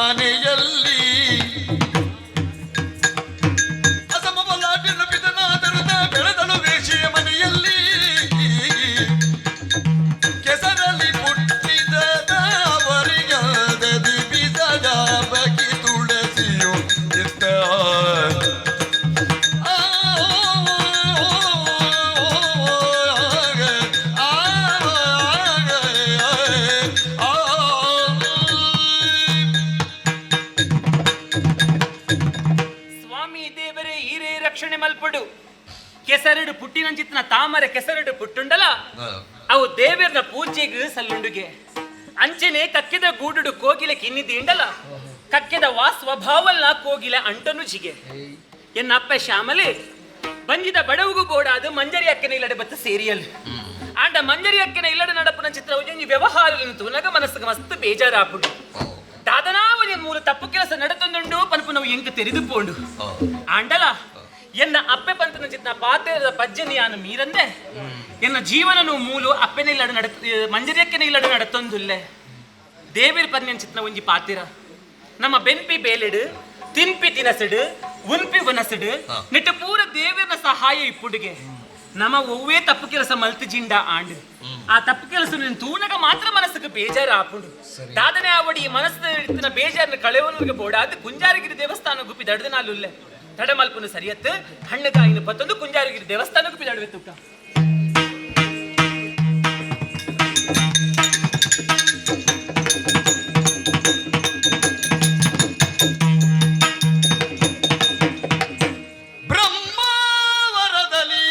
ಮನೆಯಲ್ಲಿ ಅಸಮಬಲಾಟನ ಪಿತನಾದರುತ ಬೆಳೆದಳು ವೇಷಿಯ ಮನೆಯಲ್ಲಿ ಕೆಸರಲ್ಲಿ ಪುಟ್ಟಿದ ಅವರಿಗದದಿ ಬಿಸಜ ಬಕಿ ತುಳಸಿಯು ಇತ್ತ ಆ ಆ ಆ ಸ್ವಾಮಿ ದೇವರೇ ಈರೇ ರಕ್ಷಣೆ ಮಲ್ಪಡು. ಕೆಸರಡು ಪುಟ್ಟಿನಂಚಿತ್ನ ತಾಮರೆ ಕೆಸರಡು ಪುಟ್ಟುಂಡಲ ಅವು ದೇವರನ ಪೂಜೆಗೆ ಸಲ್ಲುಂಡುಗೆ. ಅಂಚನೆ ಕಕ್ಕೆದ ಗೂಡುಡು ಕೋಗಿಲೆ ಕಿನ್ನಿದಿಂಡಲ ಕಕ್ಕೆದ ವಾ ಸ್ವಭಾವಲ್ಲ ಕೋಗಿಲೆ ಅಂಟನು ಜಿಗೆ. ಎನ್ನ ಅಪ್ಪ ಶ್ಯಾಮಲೆ ಬಂಜಿದ ಬಡವುಗು ಬೋಡಾದು ಮಂಜರಿ ಅಕ್ಕನ ಇಲ್ಲಡೆ ಬತ್ತ ಸೇರಿಯಲ್. ಆಂಡ ಮಂಜರಿ ಅಕ್ಕನ ಇಲ್ಲಡೆ ನಡಪುನ ಚಿತ್ರ ಒಂಜಿ ವ್ಯವಹಾರ ತೂನಗ ಮನಸ್ಸಿಗೆ ಮಸ್ತ್ ಬೇಜಾರಾಪುಂಡು. ದಾದನಾವಲಿಯ ಮೂಲ ತಪ್ಪು ಕೆಲಸ ನಡತೊಂದುಂಡು ಪನ್ಪು ನಾವು ಎಂಕ್ ತೆರಿದು ಪೋಂಡು. ಆಂಡಲ ಎನ್ನ ಅಪ್ಪೆ ಪಂತನ ಚಿತ್ನ ಪಾತ್ರದ ಪಜ್ಜನಿಯಾನು ಮೀರಂದೆ ಎನ್ನ ಜೀವನನು ಮೂಲು ಅಪ್ಪೆನ ಇಲ್ಲಡು ನಡ ಮಂಜರಿಯಕ್ಕನ ಇಲ್ಲಡು ನಡತೊಂದುಲ್ಲೆ. ದೇವಿರ್ ಪನ್ಯನ್ ಚಿತ್ನ ಒಂಜಿ ಪಾತಿರ ನಮ್ಮ ಬೆನ್ಪಿ ಬೇಲೆಡು ತಿನ್ಪಿ ತಿನಸುಡು ಉನ್ಪಿ ಉನಸುಡು ನಿಟ್ಟು ಪೂರ ದೇವಿರ್ನ ಸಹಾಯ ಇಪ್ಪುಡುಗೆ. ನಮ್ಮ ಒವ್ವೇ ತಪ್ಪು ಕೆಲಸ ಮಲ್ತು ಜಿಂಡ ಆಂಡ್ ಆ ತಪ್ಪು ಕೆಲಸ ನಿನ್ ತೂನಗ ಮಾತ್ರ ಮನಸ್ಸಿಗೆ ಬೇಜಾರು ಆಪುಂಡು. ದಾದನೆ ಆವಡಿ ಈ ಮನಸ್ಸು ಬೇಜಾರನ್ನ ಕಳೆಯವನಿಗೆ ಬೋಡಾದ ಕುಂಜಾರಗಿರಿ ದೇವಸ್ಥಾನ ಗುಪ್ಪಿ ದಡ್ದ ನಾಲುಲ್ಲೆ ತಡಮಲ್ಪುನ ಸರಿಯತ್ತು ಹಣ್ಣು ಕಾಯಿನ ಪತ್ತೊಂದು ಕುಂಜಾರಗಿರಿ ದೇವಸ್ಥಾನ ಗುಪ್ಪಿ ದಡುವೆ ತುಕ್ಕ. ಬ್ರಹ್ಮಾವರದಲ್ಲಿ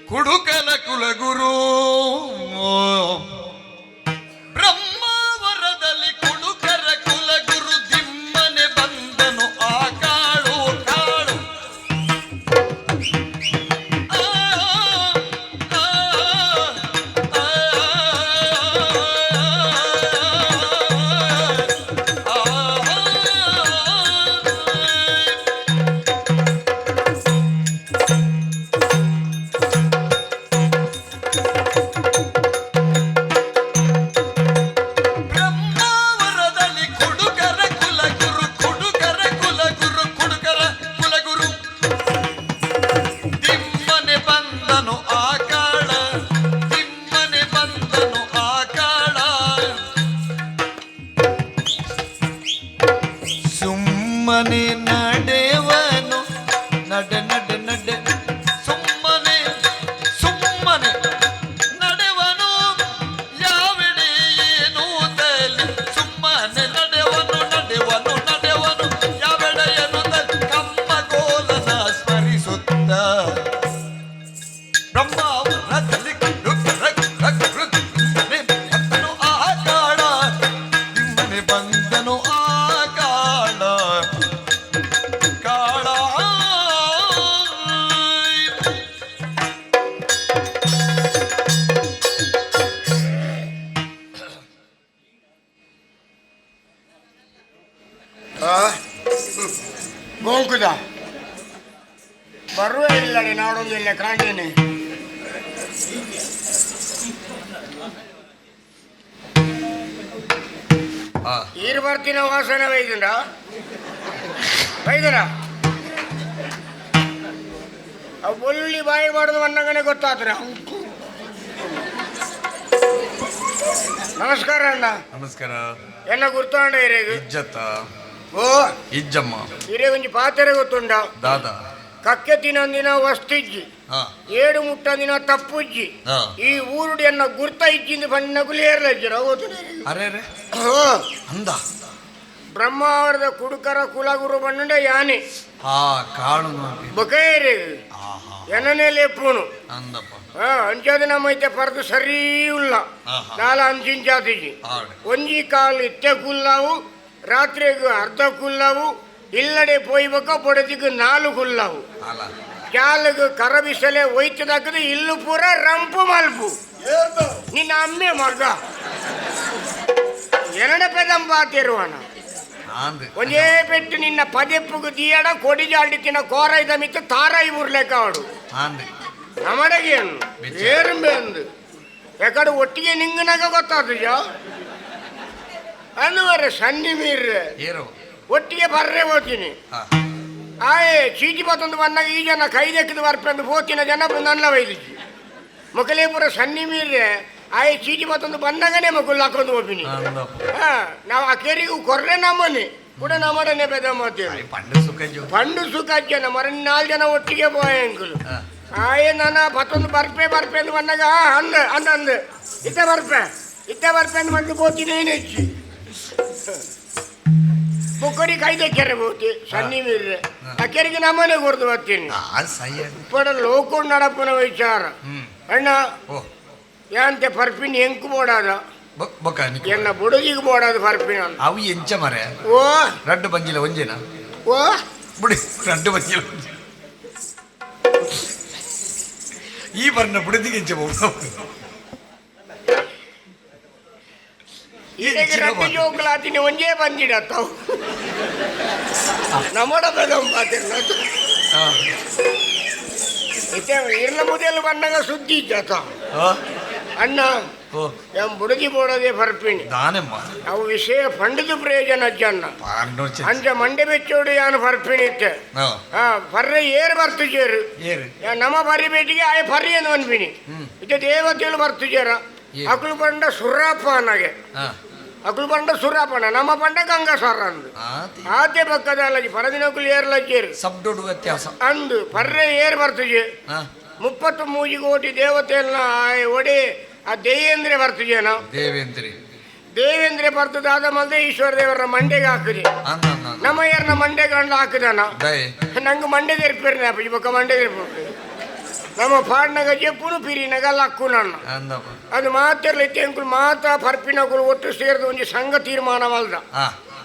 ಕುಡುಕಲ ಕುಲಗುರು ಬ್ರಹ್ಮಾವರದಲ್ಲಿ ಕುಡುಕರ ಕುಲಗುರು ದಿಮ್ಮನೆ ಬಂದನು ಆ ಕಾಳು ಕಾಳು ಆ, ಆ, ಆ, ಆ, ಆ, ಆ. ಬ್ರಹ್ಮಾವರದಲ್ಲಿ ಕುಡುಕರ ಕುಲಗುರು ಕುಡುಕರ ಕುಲಗುರು ಕುಡುಕರ ಕುಲಗುರು ತಿಮ್ಮನೆ ಬಂದನು ಆ ಕಾಳ ತಿಮ್ಮನೆ ಬಂದನು ಆ ಕಾಳ ಸುಮ್ಮನೆ ನಡೆವನು ನಡೆ ನಡೆ ನಡೆ ಸುಮ್ಮನೆ ಸುಮ್ಮನೆ ನಡೆವನು ಯಾವೆಡೆ ಏನು ತಲಿ ಸುಮ್ಮನೆ ನಡೆವನು ನಡೆವನು ನಡೆವನು ಯಾವೆಡೆಯನು ತಲಿ ಕಮ್ಮಗೋಲನ ಸ್ಮರಿಸುತ್ತ ಬ್ರಹ್ಮಾವರದಲ್ಲಿ ಕುಡುಕರ ಕುಲಗುರು ತಿಮ್ಮನೆ ಬಂದನು ಆ ಕಾಳ ತಿಮ್ಮನೆ ಬಂದನು ಆ ಕಾಳ ಕಾಳ. ಗೋಂಕುದ ಬರುವೇ ಇಲ್ಲ ನಾಡೊಂದಿಲ್ಲ ಕಾಣ್ತೇನೆ. ಈರು ಬರ್ತಿನ ವಾಸನೆ ಬೈದುಂಡ ಬೈದನ ಅವು ಒಳ್ಳಿ ಬಾಯಿ ಮಾಡೋದು ಅನ್ನಂಗನೆ ಗೊತ್ತಾದ್ರೆ. ನಮಸ್ಕಾರ ಅಣ್ಣ. ನಮಸ್ಕಾರ. ಎನ್ನ ಗುರ್ತಾಂಡ ಇರೇಗು? ಇಜ್ಜತ್ತ. ಓ. ಇಜ್ಜಮ್ಮ. ಹಿರೇ ಒಂಜಿ ಪಾತ್ರೆ ಗೊತ್ತುಂಡ? ದಾದಾ. ಕಕ್ಕೆ ತಿನ್ನೊಂದಿನ ವಸ್ತಿಜ್ಜಿ. ಹಾ. ಏಡು ಮುಟ್ಟಂದಿನ ತಪ್ಪುಜ್ಜಿ. ಹಾ. ಈ ಊರುಡು ಎನ್ನ ಗುರ್ತ ಇಜ್ಜಿಂದ ಬಣ್ಣಗುಲಿ ಏರ್ಲಜ್ಜರ. ಅರೆ ಅರೆ, ಅಂದ. ಬ್ರಹ್ಮಾವರದ ಕುಡುಕರ ಕುಲಗುರು ಬಣ್ಣಂಡ ಯಾನೆ. ಹಾ ಕಾಳು. ಬಕೈರಿ ಎನ್ನನೇ ಲೇಪುನು. ಅಂದಪ್ಪ. ಹಾ ಅಂಚಾದ ನಮ್ಮ ಐತೆ ಪರದು ಸರಿ ಉಲ್ಲ. ಆಹಾ. ನಾಲ ಅಂಚಿಂಚಾತಿಜಿ. ಆಡೆ. ಒಂಜಿ ಕಾಲು ಇತ್ತೆ ಕುಲ್ಲಾವು, ರಾತ್ರಿಗೂ ಅರ್ಧ ಕುಲ್ಲಾವು, ಇಲ್ಲಡೆ ಪೋಯ್ಬೇಕ ಬಡದಿಗೆ ನಾಲು ಕುಲ್ಲಾವು. ಅಲ್ಲ. ಚಾಲಗ ಕರಬಿಸಲೆ ಒಯ್ತದಾಕದ ಇಲ್ಲು ಪೂರ ರಂಪು ಮಲ್ಪು. ನಿನ್ನ ಅಮ್ಮೆ ಮಗ ಎರಡ ಪೆದಂಬಾತಿರುವನ. ಆಂದ್. ಒಂದೇ ಪೆಟ್ಟು ನಿನ್ನ ಪದೆಪ್ಪುಗು ದಿಯಡ ಕೊಡಿ ಜಾಲ್ಡಿ ತಿನ್ನ ಕೋರೈದ ಮಿತ್ತು ತಾರಾಯಿ ಊರ್ಲೆಕ್ಕ ಅವಡು. ಆಂದ್. ನಮಡಗೇನು. ಬಿಚ್ಚ. ಏರುಂಬೆ ಅಂದು ಯಾಕಡೆ ಒಟ್ಟಿಗೆ ನಿಂಗನಾಗ ಗೊತ್ತಾದ. ಅನ್ನುವರೆ ಸನ್ನಿ ಮೀರ್ ಏರು ಒಟ್ಟಿಗೆ ಬರ್ರೆ ಹೋಗ್ತೀನಿ. ಆಯೆ ಚೀಟಿ ಪತ್ತೊಂದು ಬಂದಾಗ ಈ ಜನ ಕೈದೆಕ್ಕಿದ ಬರ್ಪೆಂದು ಪೋತಿನ ಜನ ನನ್ನ ವೈದಿಜಿ ಮೊಕಲೇಪುರ ಸನ್ನಿ ಮೀರ್ರೆ ಆಯೆ ಚೀಟಿ ಪತ್ತೊಂದು ಬಂದಾಗನೇ ಮಕ್ಕಳು ಹಾಕೊಂಡು ಹೋಗ್ತೀನಿ. ಹಾ, ನಾವು ಆ ಕೆರಿಗೂ ಕೊರ್ರೆ ನಮ್ಮನೆ ಕೂಡ ನಮ್ಮಡನೆ ಬೆದ ಮಾಡ್ತೇವೆ. ಪಂಡು ಸುಖ ಜೋ. ಪಂಡು ಸುಖ ಜನ ಮರ ನಾಲ್ಕು ಜನ ಒಟ್ಟಿಗೆ ಪೋಯ ಅಂಕಲು. ಆಯೆ ನನ್ನ ಪತ್ತೊಂದು ಬರ್ಪೆ ಬರ್ಪೆ ಅಂತ ಬಂದಾಗ ಅಂದ ಅಂದ ಅಂದ ಇತ್ತ ಬರ್ಪೆ ಇತ್ತ ಬರ್ಪೆ ಅಂತ ಬಂದು ಪೋತೀನಿ ಏನೆಚ್ಚಿ ಬುಕ್ಕಡಿ ಕೈದೆ ಕೆರೆ ಹೋತಿ ಸನ್ನಿ ಮೀರ್ರೆ ಆ ಕೆರೆಗೆ ನಮ್ಮನೆ ಕೊಡ್ದು ಬರ್ತೀನಿ. ಇಪ್ಪಡ ಲೋಕೊಂಡು ನಡಪುನ ವಿಚಾರ ಅಣ್ಣ. ಯಾಂತೆ ಪರ್ಪಿನ ಎಂಕು ಬೋಡಾದ ಎನ್ನ ಬುಡಗಿಗೆ ಬೋಡಾದ ಪರ್ಪಿನ. ಅವು ಎಂಚ ಮರೆ. ಓ ರಡ್ಡು ಬಂಜಿಲ ಒಂಜಿನ. ಓ ಬುಡಿ ರಡ್ಡು ಬಂಜಿಲ ಈ ಬರ್ನ ಬುಡದಿಗೆ ಎಂಚ ಬೋಡ. ಈಗ ರಡ್ಡು ಜೋಕುಲಾತಿನಿ ಒಂಜೇ ಬಂದಿಡತ್ತಾವು ನಮ್ಮಡ ಬೆದಂ ಪಾತಿರ್ನ. ಇತ್ತೆ ಇರ್ಲ ಮುದೆಲ್ಲ ಬಂದಾಗ ಸುದ್ದಿ ಇದ್ದಾತ ಅಣ್ಣ. ಎಂ ಬುಡದಿ ಬೋಡದೆ ಪರ್ಪಿಣಿ. ದಾನೆಮ್ಮ. ಅವು ವಿಷಯ ಪಂಡದು ಪ್ರಯೋಜನ ಅಜ್ಜಣ್ಣ. ಅಂಚ ಮಂಡೆ ಬೆಚ್ಚೋಡು ಯಾನು ಪರ್ಪಿಣಿ ಇತ್ತೆ. ಹಾ ಪರ್ರೆ ಏರು ಬರ್ತು ಚೇರು ನಮ್ಮ ಪರಿ ಬೇಟಿಗೆ ಆಯ ಪರ್ರಿ ಎಂದು ಅನ್ಪಿನಿ. ಇತ್ತೆ ದೇವತೆಗಳು ಬರ್ತು ಚೇರ ಅಕುಲು ಪಂಡ ಸುರಾಪ ಅನ್ನಗೆ ಅಕುಲು ಪಂಡ ಸುರಾಪಣ ನಮ್ಮ ಪಂಡ ಗಂಗಾಸರ ಅಂದು ಆತೆ ಪಕ್ಕದ ಅಲ್ಲಜಿ ಪರದಿನಕುಲು ಏರ್ಲಜ್ಜೇರು ಸಬ್ಡೊಡು ವ್ಯತ್ಯಾಸ ಅಂದು ಪರ್ರೆ ಏರ್ ಬರ್ತುಜೆ 33 ಕೋಟಿ ದೇವತೆಯನ್ನ ಒಡೆ ಆ ದೇವೇಂದ್ರೆ ಬರ್ತುಜೇನ ದೇವೇಂದ್ರಿ ದೇವೇಂದ್ರೆ ಬರ್ತದಾದ ಮಲ್ದೆ ಈಶ್ವರ ದೇವರ ಮಂಡೆಗೆ ಹಾಕುದಿ ನಮ್ಮ ಯಾರನ್ನ ಮಂಡೆ ಗಂಡ ಹಾಕುದಾನ ನಂಗೆ ಮಂಡೆ ತೆರಪಿರ್ನ ಬೊಕ್ಕ ಮಂಡೆ ತೆರಪು ನಮ್ಮ ಪಾಡ್ನಗ ಜೆಪ್ಪುನು ಪಿರಿನಗ ಲಕ್ಕು ನನ್ನ ಅದು ಮಾತಿರ್ಲಿ ಎಂಕುಲು ಮಾತಾ ಪರ್ಪಿನಕುಲು ಒಟ್ಟು ಸೇರಿದ ಒಂಜಿ ಸಂಘ ತೀರ್ಮಾನ ಮಲ್ದ.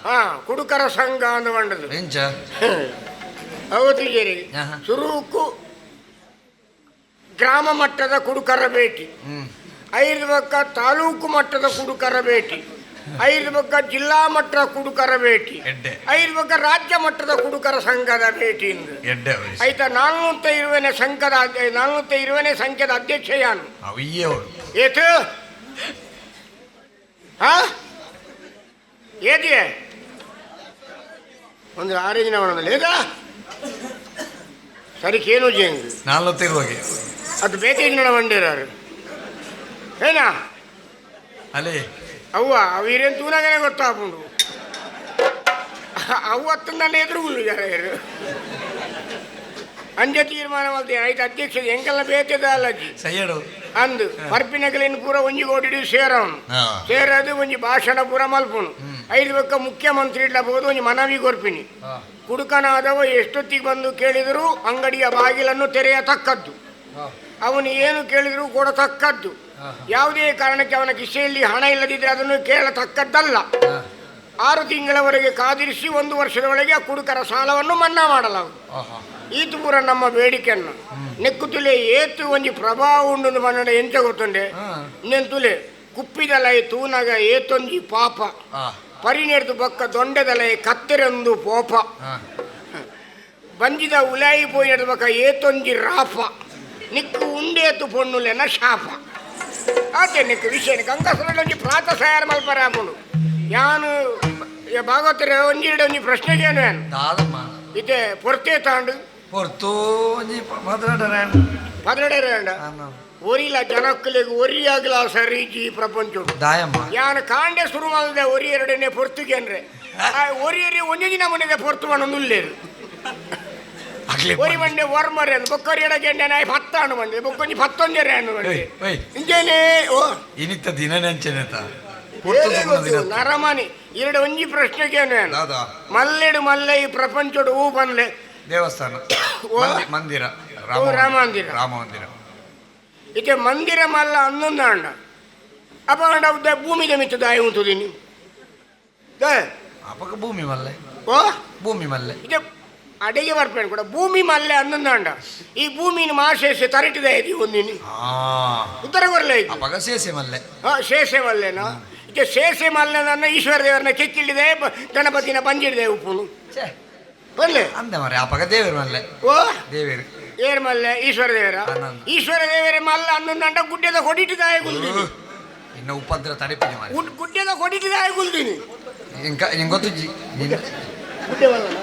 ಹಾ ಕುಡುಕರ ಸಂಘ ಅಂದು ಬಂಡದು ಹೌದು ಜರಿ. ಸುರುಕು ಗ್ರಾಮ ಮಟ್ಟದ ಕುಡುಕರ ಭೇಟಿ, ಐದು ಪಕ್ಕ ತಾಲೂಕು ಮಟ್ಟದ ಕುಡುಕರ ಭೇಟಿ, ಐದು ಪಕ್ಕ ಜಿಲ್ಲಾ ಮಟ್ಟದ ಕುಡುಕರ ಭೇಟಿ, ಐದು ಪಕ್ಕ ರಾಜ್ಯ ಮಟ್ಟದ ಕುಡುಕರ ಸಂಘದ ಭೇಟಿ. ಆಯ್ತಾ 420ನೇ ಸಂಘದ 420ನೇ ಸಂಖ್ಯೆದ ಅಧ್ಯಕ್ಷ ಯಾನು ಏತು ಹಾ ಏತಿಯೇ ಒಂದು ಆರೇಜಿನ ಏತಾ ಸರಿಕೇನು ಜೇಂಗ್ 420 ಅದು ಬೇತೇಜಿನ ಬಂಡಿರಾರು ಏನಾ ಅಲ್ಲೇ ಅವ್ವ ಅವು ಇರೇನು ತೂನಾಗನೇ ಗೊತ್ತಾಪುಂಡು ಅವ್ವತ್ತು ನನ್ನ ಎದುರುಗುಲ್ಲು ಜನ ಅಂಜ ತೀರ್ಮಾನ ಮಾಡ್ತೀನಿ ಆಯ್ತು ಅಧ್ಯಕ್ಷ ಎಂಕೆಲ್ಲ ಬೇತದ ಅಲ್ಲಜ್ಜಿ ಸಯ್ಯಡು ಅಂದು ಪರ್ಪಿನಗಲಿನ ಪೂರ ಒಂಜಿ ಕೋಟಿ ಸೇರವನು ಸೇರದು ಒಂಜಿ ಭಾಷಣ ಪೂರ ಮಲ್ಪುನು ಐದು ಪಕ್ಕ ಮುಖ್ಯಮಂತ್ರಿ ಇಡ್ಲಬಹುದು ಒಂಜಿ ಮನವಿ ಕೊರ್ಪಿನಿ. ಕುಡುಕನಾದವ ಎಷ್ಟೊತ್ತಿಗೆ ಬಂದು ಕೇಳಿದರೂ ಅಂಗಡಿಯ ಬಾಗಿಲನ್ನು ತೆರೆಯತಕ್ಕದ್ದು, ಅವನು ಏನು ಕೇಳಿದರೂ ಕೊಡತಕ್ಕದ್ದು, ಯಾವುದೇ ಕಾರಣಕ್ಕೆ ಅವನ ಕಿಸೆಯಲ್ಲಿ ಹಣ ಇಲ್ಲದಿದ್ದರೆ ಅದನ್ನು ಕೇಳತಕ್ಕದ್ದಲ್ಲ. 6 ತಿಂಗಳವರೆಗೆ ಕಾದಿರಿಸಿ 1 ವರ್ಷದ ಒಳಗೆ ಆ ಕುಡುಕರ ಸಾಲವನ್ನು ಮನ್ನಾ ಮಾಡಲಾಗುವುದು. ಈತು ಪೂರ ನಮ್ಮ ಬೇಡಿಕೆಯನ್ನು ನೆಕ್ಕುತುಲೆ ಏತು ಒಂಜಿ ಪ್ರಭಾವ ಉಂಡು ಮನ್ನಡ ಎಂಚ ಗೊತ್ತುಂಡೆ ನೆಂತುಲೆ ಕುಪ್ಪಿದಲೈ ತೂನಗ ಏತೊಂಜಿ ಪಾಪ ಪರಿನೆರ್ದು ಬೊಕ್ಕ ದೊಂಡೆದಲೈ ಕತ್ತೆರೆಂದು ಪೋಪ ಬಂಜಿದ ಉಲಾಯಿ ಪೋಯಿನೆರ್ದು ಬೊಕ್ಕ ಏತೊಂಜಿ ರಾಪ ನಿಕ್ಕು ಉಂಡೇತು ಪೊಣ್ಣುಲೆನ ಶಾಪ ಆತೆ ನಿಕ್ಕು ವಿಷಯ ಗಂಗಾಸರ ಒಂಜಿ ಪ್ರಾತ ಸಯಾರ ಮಲ್ಪರ ಆಪುಂಡು. ಯಾನು ಭಾಗವತರ ಒಂಜಿ ಒಂಜಿ ಪ್ರಶ್ನೆಗೇನು ಏನು ಇತ್ತೆ ಪೊರ್ತೆ ತಾಂಡು ಪೊರ್ತು ಒಂಜಿ ಪದ್ರಡರ ಒರಿಲ ಜನಕ್ಕಲಿಗೆ ಒರಿಯಾಗಲ ಸರಿ ಈ ಪ್ರಪಂಚ ದಾಯಮ್ಮ ಯಾನು ಕಾಂಡೆ ಶುರು ಮಾಡಿದೆ ಒರಿ ಎರಡನೇ ಪೊರ್ತುಗೇನ್ರೆ ಒರಿಯರಿ ಒಂಜಿ ದಿನ ಮನೆಗೆ ಪೊರ್ತು ಮಣ್ಣುಲ್ಲೇರು ಒರಿ ಮಂಡೆ ವರ್ಮರೆ ಅಂದ್ ಬೊಕ್ಕರಿ ಎಡಗೆಂಡೆ ನಾಯಿ ಪತ್ತಾಣು ಮಂಡೆ ಬೊಕ್ಕೊಂಜಿ ಪತ್ತೊಂಜರೆ ಅನ್ನು ಮಂಡೆ ಇಂಜೇನೆ ಓ ಇನಿತ ದಿನ ನೆಂಚೆನೆತ ನರಮನಿ ಎರಡು ಒಂಜಿ ಪ್ರಶ್ನೆಗೇನು ಮಲ್ಲೆಡು ಮಲ್ಲೆ ಈ ಪ್ರಪಂಚಡು ಹೂ ಬನ್ಲೆ ದೇವಸ್ಥಾನ ಮಂದಿರ ರಾಮ ಮಂದಿರ ರಾಮ ಮಂದಿರ ಇತ್ತೆ ಮಂದಿರ ಮಲ್ಲ ಅನ್ನೊಂದಾಂಡ ಅಪ್ಪ ಅಂಡ ಭೂಮಿದ ಮಿತ್ತು ದಾಯ ಉಂಟುದೀನಿ ಅಪಕ ಭೂಮಿ ಮಲ್ಲೆ ಓ ಭೂಮಿ ಮಲ್ಲೆ ಇತ್ತೆ ಅಡಿಗೆ ಬರ್ಪೇನು ಕೂಡ ಭೂಮಿ ಮಲ್ಲೆ ಅನ್ನೊಂದಾಂಡ ಈ ಭೂಮಿನ ಮಾಶೇಷೆ ತರಿಟಿದ ಐತಿ ಒಂದಿನಿ ಉತ್ತರ ಕೊರಲೆ ಅಪಗ ಸೇಸೆ ಮಲ್ಲೆ ಹಾ ಶೇಷೆ ಮಲ್ಲೆನಾ ಇತ್ತೆ ಶೇಷೆ ಮಲ್ಲೆ ನನ್ನ ಈಶ್ವರ ದೇವರನ್ನ ಕೆಕ್ಕಿಳಿದೆ ಗಣಪತಿನ ಬಂಜಿಡಿದೆ ಉಪ್ಪುನು ಬಲ್ಲೆ ಅಂದ ಮರೆ ಅಪಗ ದೇವರು ಮಲ್ಲೆ ಓ ದೇವರು ಏರ್ ಮಲ್ಲೆ ಈಶ್ವರ ದೇವರ ಈಶ್ವರ ದೇವರ ಮಲ್ಲ ಅನ್ನೊಂದಂಡ ಗುಡ್ಡೆದ ಕೊಡಿಟಿದಾಯ ಗುಲ್ದಿನಿ ಇನ್ನು ಉಪದ್ರ ತಡೆಪಿನಿ ಮಾರೆ ಗುಡ್ಡೆದ ಕೊಡಿಟಿದಾಯ ಗುಲ್ದಿನಿ ಎಂಕ ಗೊತ್ತುಜ್ಜಿ. ಗುಡ್ಡೆ ಮಲ್ಲನ.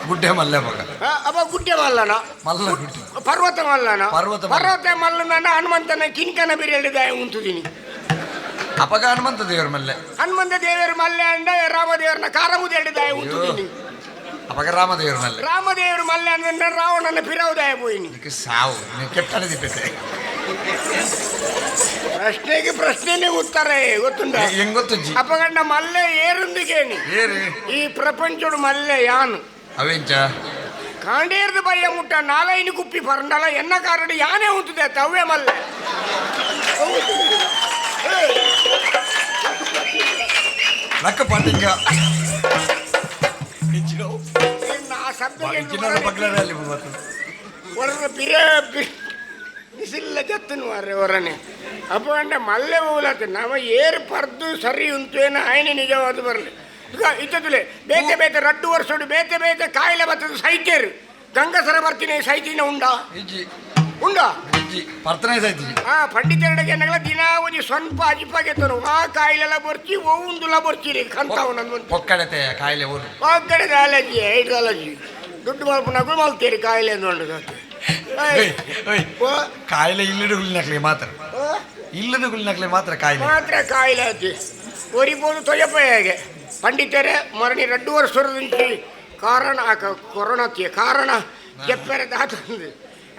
ಗುಡ್ಡೆ ಮಲ್ಲೆ ಮಗ. ಅಪ್ಪ ಗುಡ್ಡೆ ಮಲ್ಲನ. ಮಲ್ಲ ಗುಡ್ಡೆ. ಪರ್ವತ ಮಲ್ಲನ. ಪರ್ವತ ಮಲ್ಲ. ಪರ್ವತ ಮಲ್ಲನ ಹನುಮಂತನ ಕಿನ್ಕನ ಬಿರಿಯಳಿದಾಯ ಉಂಟುದೀನಿ. ಅಪಗ ಹನುಮಂತ ದೇವರ ಮಲ್ಲೆ. ಹನುಮಂತ ದೇವರ ಮಲ್ಲೆ ಅಂಡ ರಾಮದೇವರನ ಕಾರಮುದೇಳಿದಾಯ ಉಂಟುದೀನಿ. ಅಪಗ ರಾಮದೇವರ ಮಲ್ಲೆ. ರಾಮದೇವರು ಮಲ್ಲೆ ಅಂದ್ರೆ ರಾವಣನ ಪಿರವುದಾಯ ಪೋಯಿನಿ. ನಿಕ್ಕೆ ಸಾವು ನೀ ಕೆಟ್ಟನೆ ದಿಪ್ಪೆತೆ. ಪ್ರಶ್ನೆಗೆ ಪ್ರಶ್ನೆನೇ ಉತ್ತರ ಗೊತ್ತುಂಟ. ಹೆಂಗ್ ಗೊತ್ತುಜ್ಜಿ. ಅಪಗಂಡ ಮಲ್ಲೆ ಏರುಂದಿಗೇನಿ. ಏರು. ಈ ಪ್ರಪಂಚಡು ಮಲ್ಲೆ ಯಾನು. ಅವೆಂಚ. ಕಾಂಡೇರ್ದು ಬಯ್ಯ ಮುಟ್ಟ ನಾಲೈನು ಕುಪ್ಪಿ ಪರಂಡಲ ಎನ್ನ ಕಾರಡು ಯಾನೇ ಉಂಟುದೆ ತವ್ವೆ ಮಲ್ಲೆ. ಲಕ್ಕ ಪಾಟಿಂಗ. ಆ ಶಬ್ದ ಹೊರ ಬಿರೆ ಬಿಸಿಲ್ಲ ಜತ್ತನು ಮಾರ್ರೆ ಹೊರನೆ. ಅಪ್ಪ ಅಂಡ ಮಲ್ಲೆ ಹೋಗ್ಲತ್ತ ನಮ್ಮ ಏರು ಪರ್ದು ಸರಿ ಉಂಟು ಏನೋ ಆಯ್ನೆ ನಿಜವಾದ ಬರಲಿ. ಇತ್ತದಲೆ ಬೇತೆ ಬೇತೆ ರಡ್ಡು ವರ್ಷಡು ಬೇತೆ ಬೇತೆ ಕಾಯಿಲೆ ಬರ್ತದೆ ಸೈತೇರು ಗಂಗಸರ ಬರ್ತೀನಿ ಸೈತಿನ ಉಂಡಾ ಉಂಡಾ ಪರ್ತನೆ ಸೈತಿ. ಆ ಪಂಡಿತರಡಿಗೆ ಏನಗಲ ದಿನ ಒಂಜಿ ಸ್ವಲ್ಪ ಅಜಿಪಾಗೆತ್ತನು ಆ ಕಾಯಿಲೆಲ್ಲ ಬರ್ಚಿ ಓವುಂದುಲ ಬರ್ಚಿರಿ ಕಂತಾವು ನಂದು ಪೊಕ್ಕಡತೆ ಕಾಯಿಲೆ ಊರು ಪೊಕ್ಕಡೆದ ಅಲರ್ಜಿ ಐದು ಅಲರ್ಜಿ ದುಡ್ಡು ಮಲ್ಪುನಗಳು ಮಲ್ತೇರಿ ಕಾಯಿಲೆ ಅಂದು. ಕಾಯಿಲೆ ಇಲ್ಲದ ಗುಳಿನಕ್ಲೆ ಮಾತ್ರ, ಇಲ್ಲದ ಗುಳಿನಕ್ಲೆ ಮಾತ್ರ ಕಾಯಿಲೆ ಮಾತ್ರ ಕಾಯಿಲೆ ಆತಿ ಒರಿಬೋದು ತೊಯಪ್ಪ ಹೇಗೆ ಪಂಡಿತರೇ ಮರಣಿ ರಡ್ಡು ವರ್ಷದಿಂದ ಕಾರಣ ಕೊರೋನಾ ಕಾರಣ ಕೆಪ್ಪೆರೆ ದಾತಂದು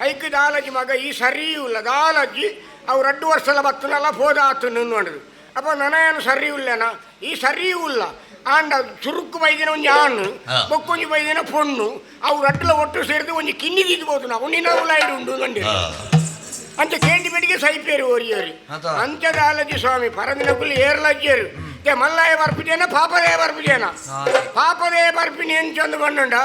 ಐಕ್ ದಾಲಜಿ ಮಗ ಈ ಸರಿ ಇಲ್ಲ ದಾಲಜಿ ಅವು ರಡ್ಡು ವರ್ಷಲ ಬತ್ತನಲ್ಲ ಪೋದ ಆತು ನಿನ್ನೋಡದು. ಅಪ್ಪ ನನಗೇನು ಸರಿ ಇಲ್ಲನ ಈ ಸರಿ ಇಲ್ಲ ಆಂಡ ಚುರುಕು ಬೈದಿನ ಒಂಜಿ ಆಣು ಬೊಕ್ಕೊಂಜಿ ಬೈದಿನ ಪೊಣ್ಣು ಅವು ರಡ್ಡುಲ ಒಟ್ಟು ಸೇರಿದು ಒಂಜಿ ಕಿನ್ನಿ ದಿದ್ಬೋದು ನಾವು ನಿನ್ನ ಉಲಾಯ್ಡು ಉಂಡು ಅಂಡಿ ಅಂಚ ಕೇಂಡಿ ಬೆಡಿಗೆ ಸೈಪೇರು ಓರಿಯೋರಿ ಅಂಚ ದಾಲಜಿ ಸ್ವಾಮಿ ಪರಂದಿನಕುಲು ಏರ್ಲಜ್ಜೇರು ತೆ ಮಲ್ಲಾಯ ಬರ್ಪಿಜೇನ ಪಾಪದೇ ಬರ್ಪಿಜೇನ ಪಾಪದೇ ಬರ್ಪಿನಿ ಎಂಚೊಂದು ಬಂಡುಂಡ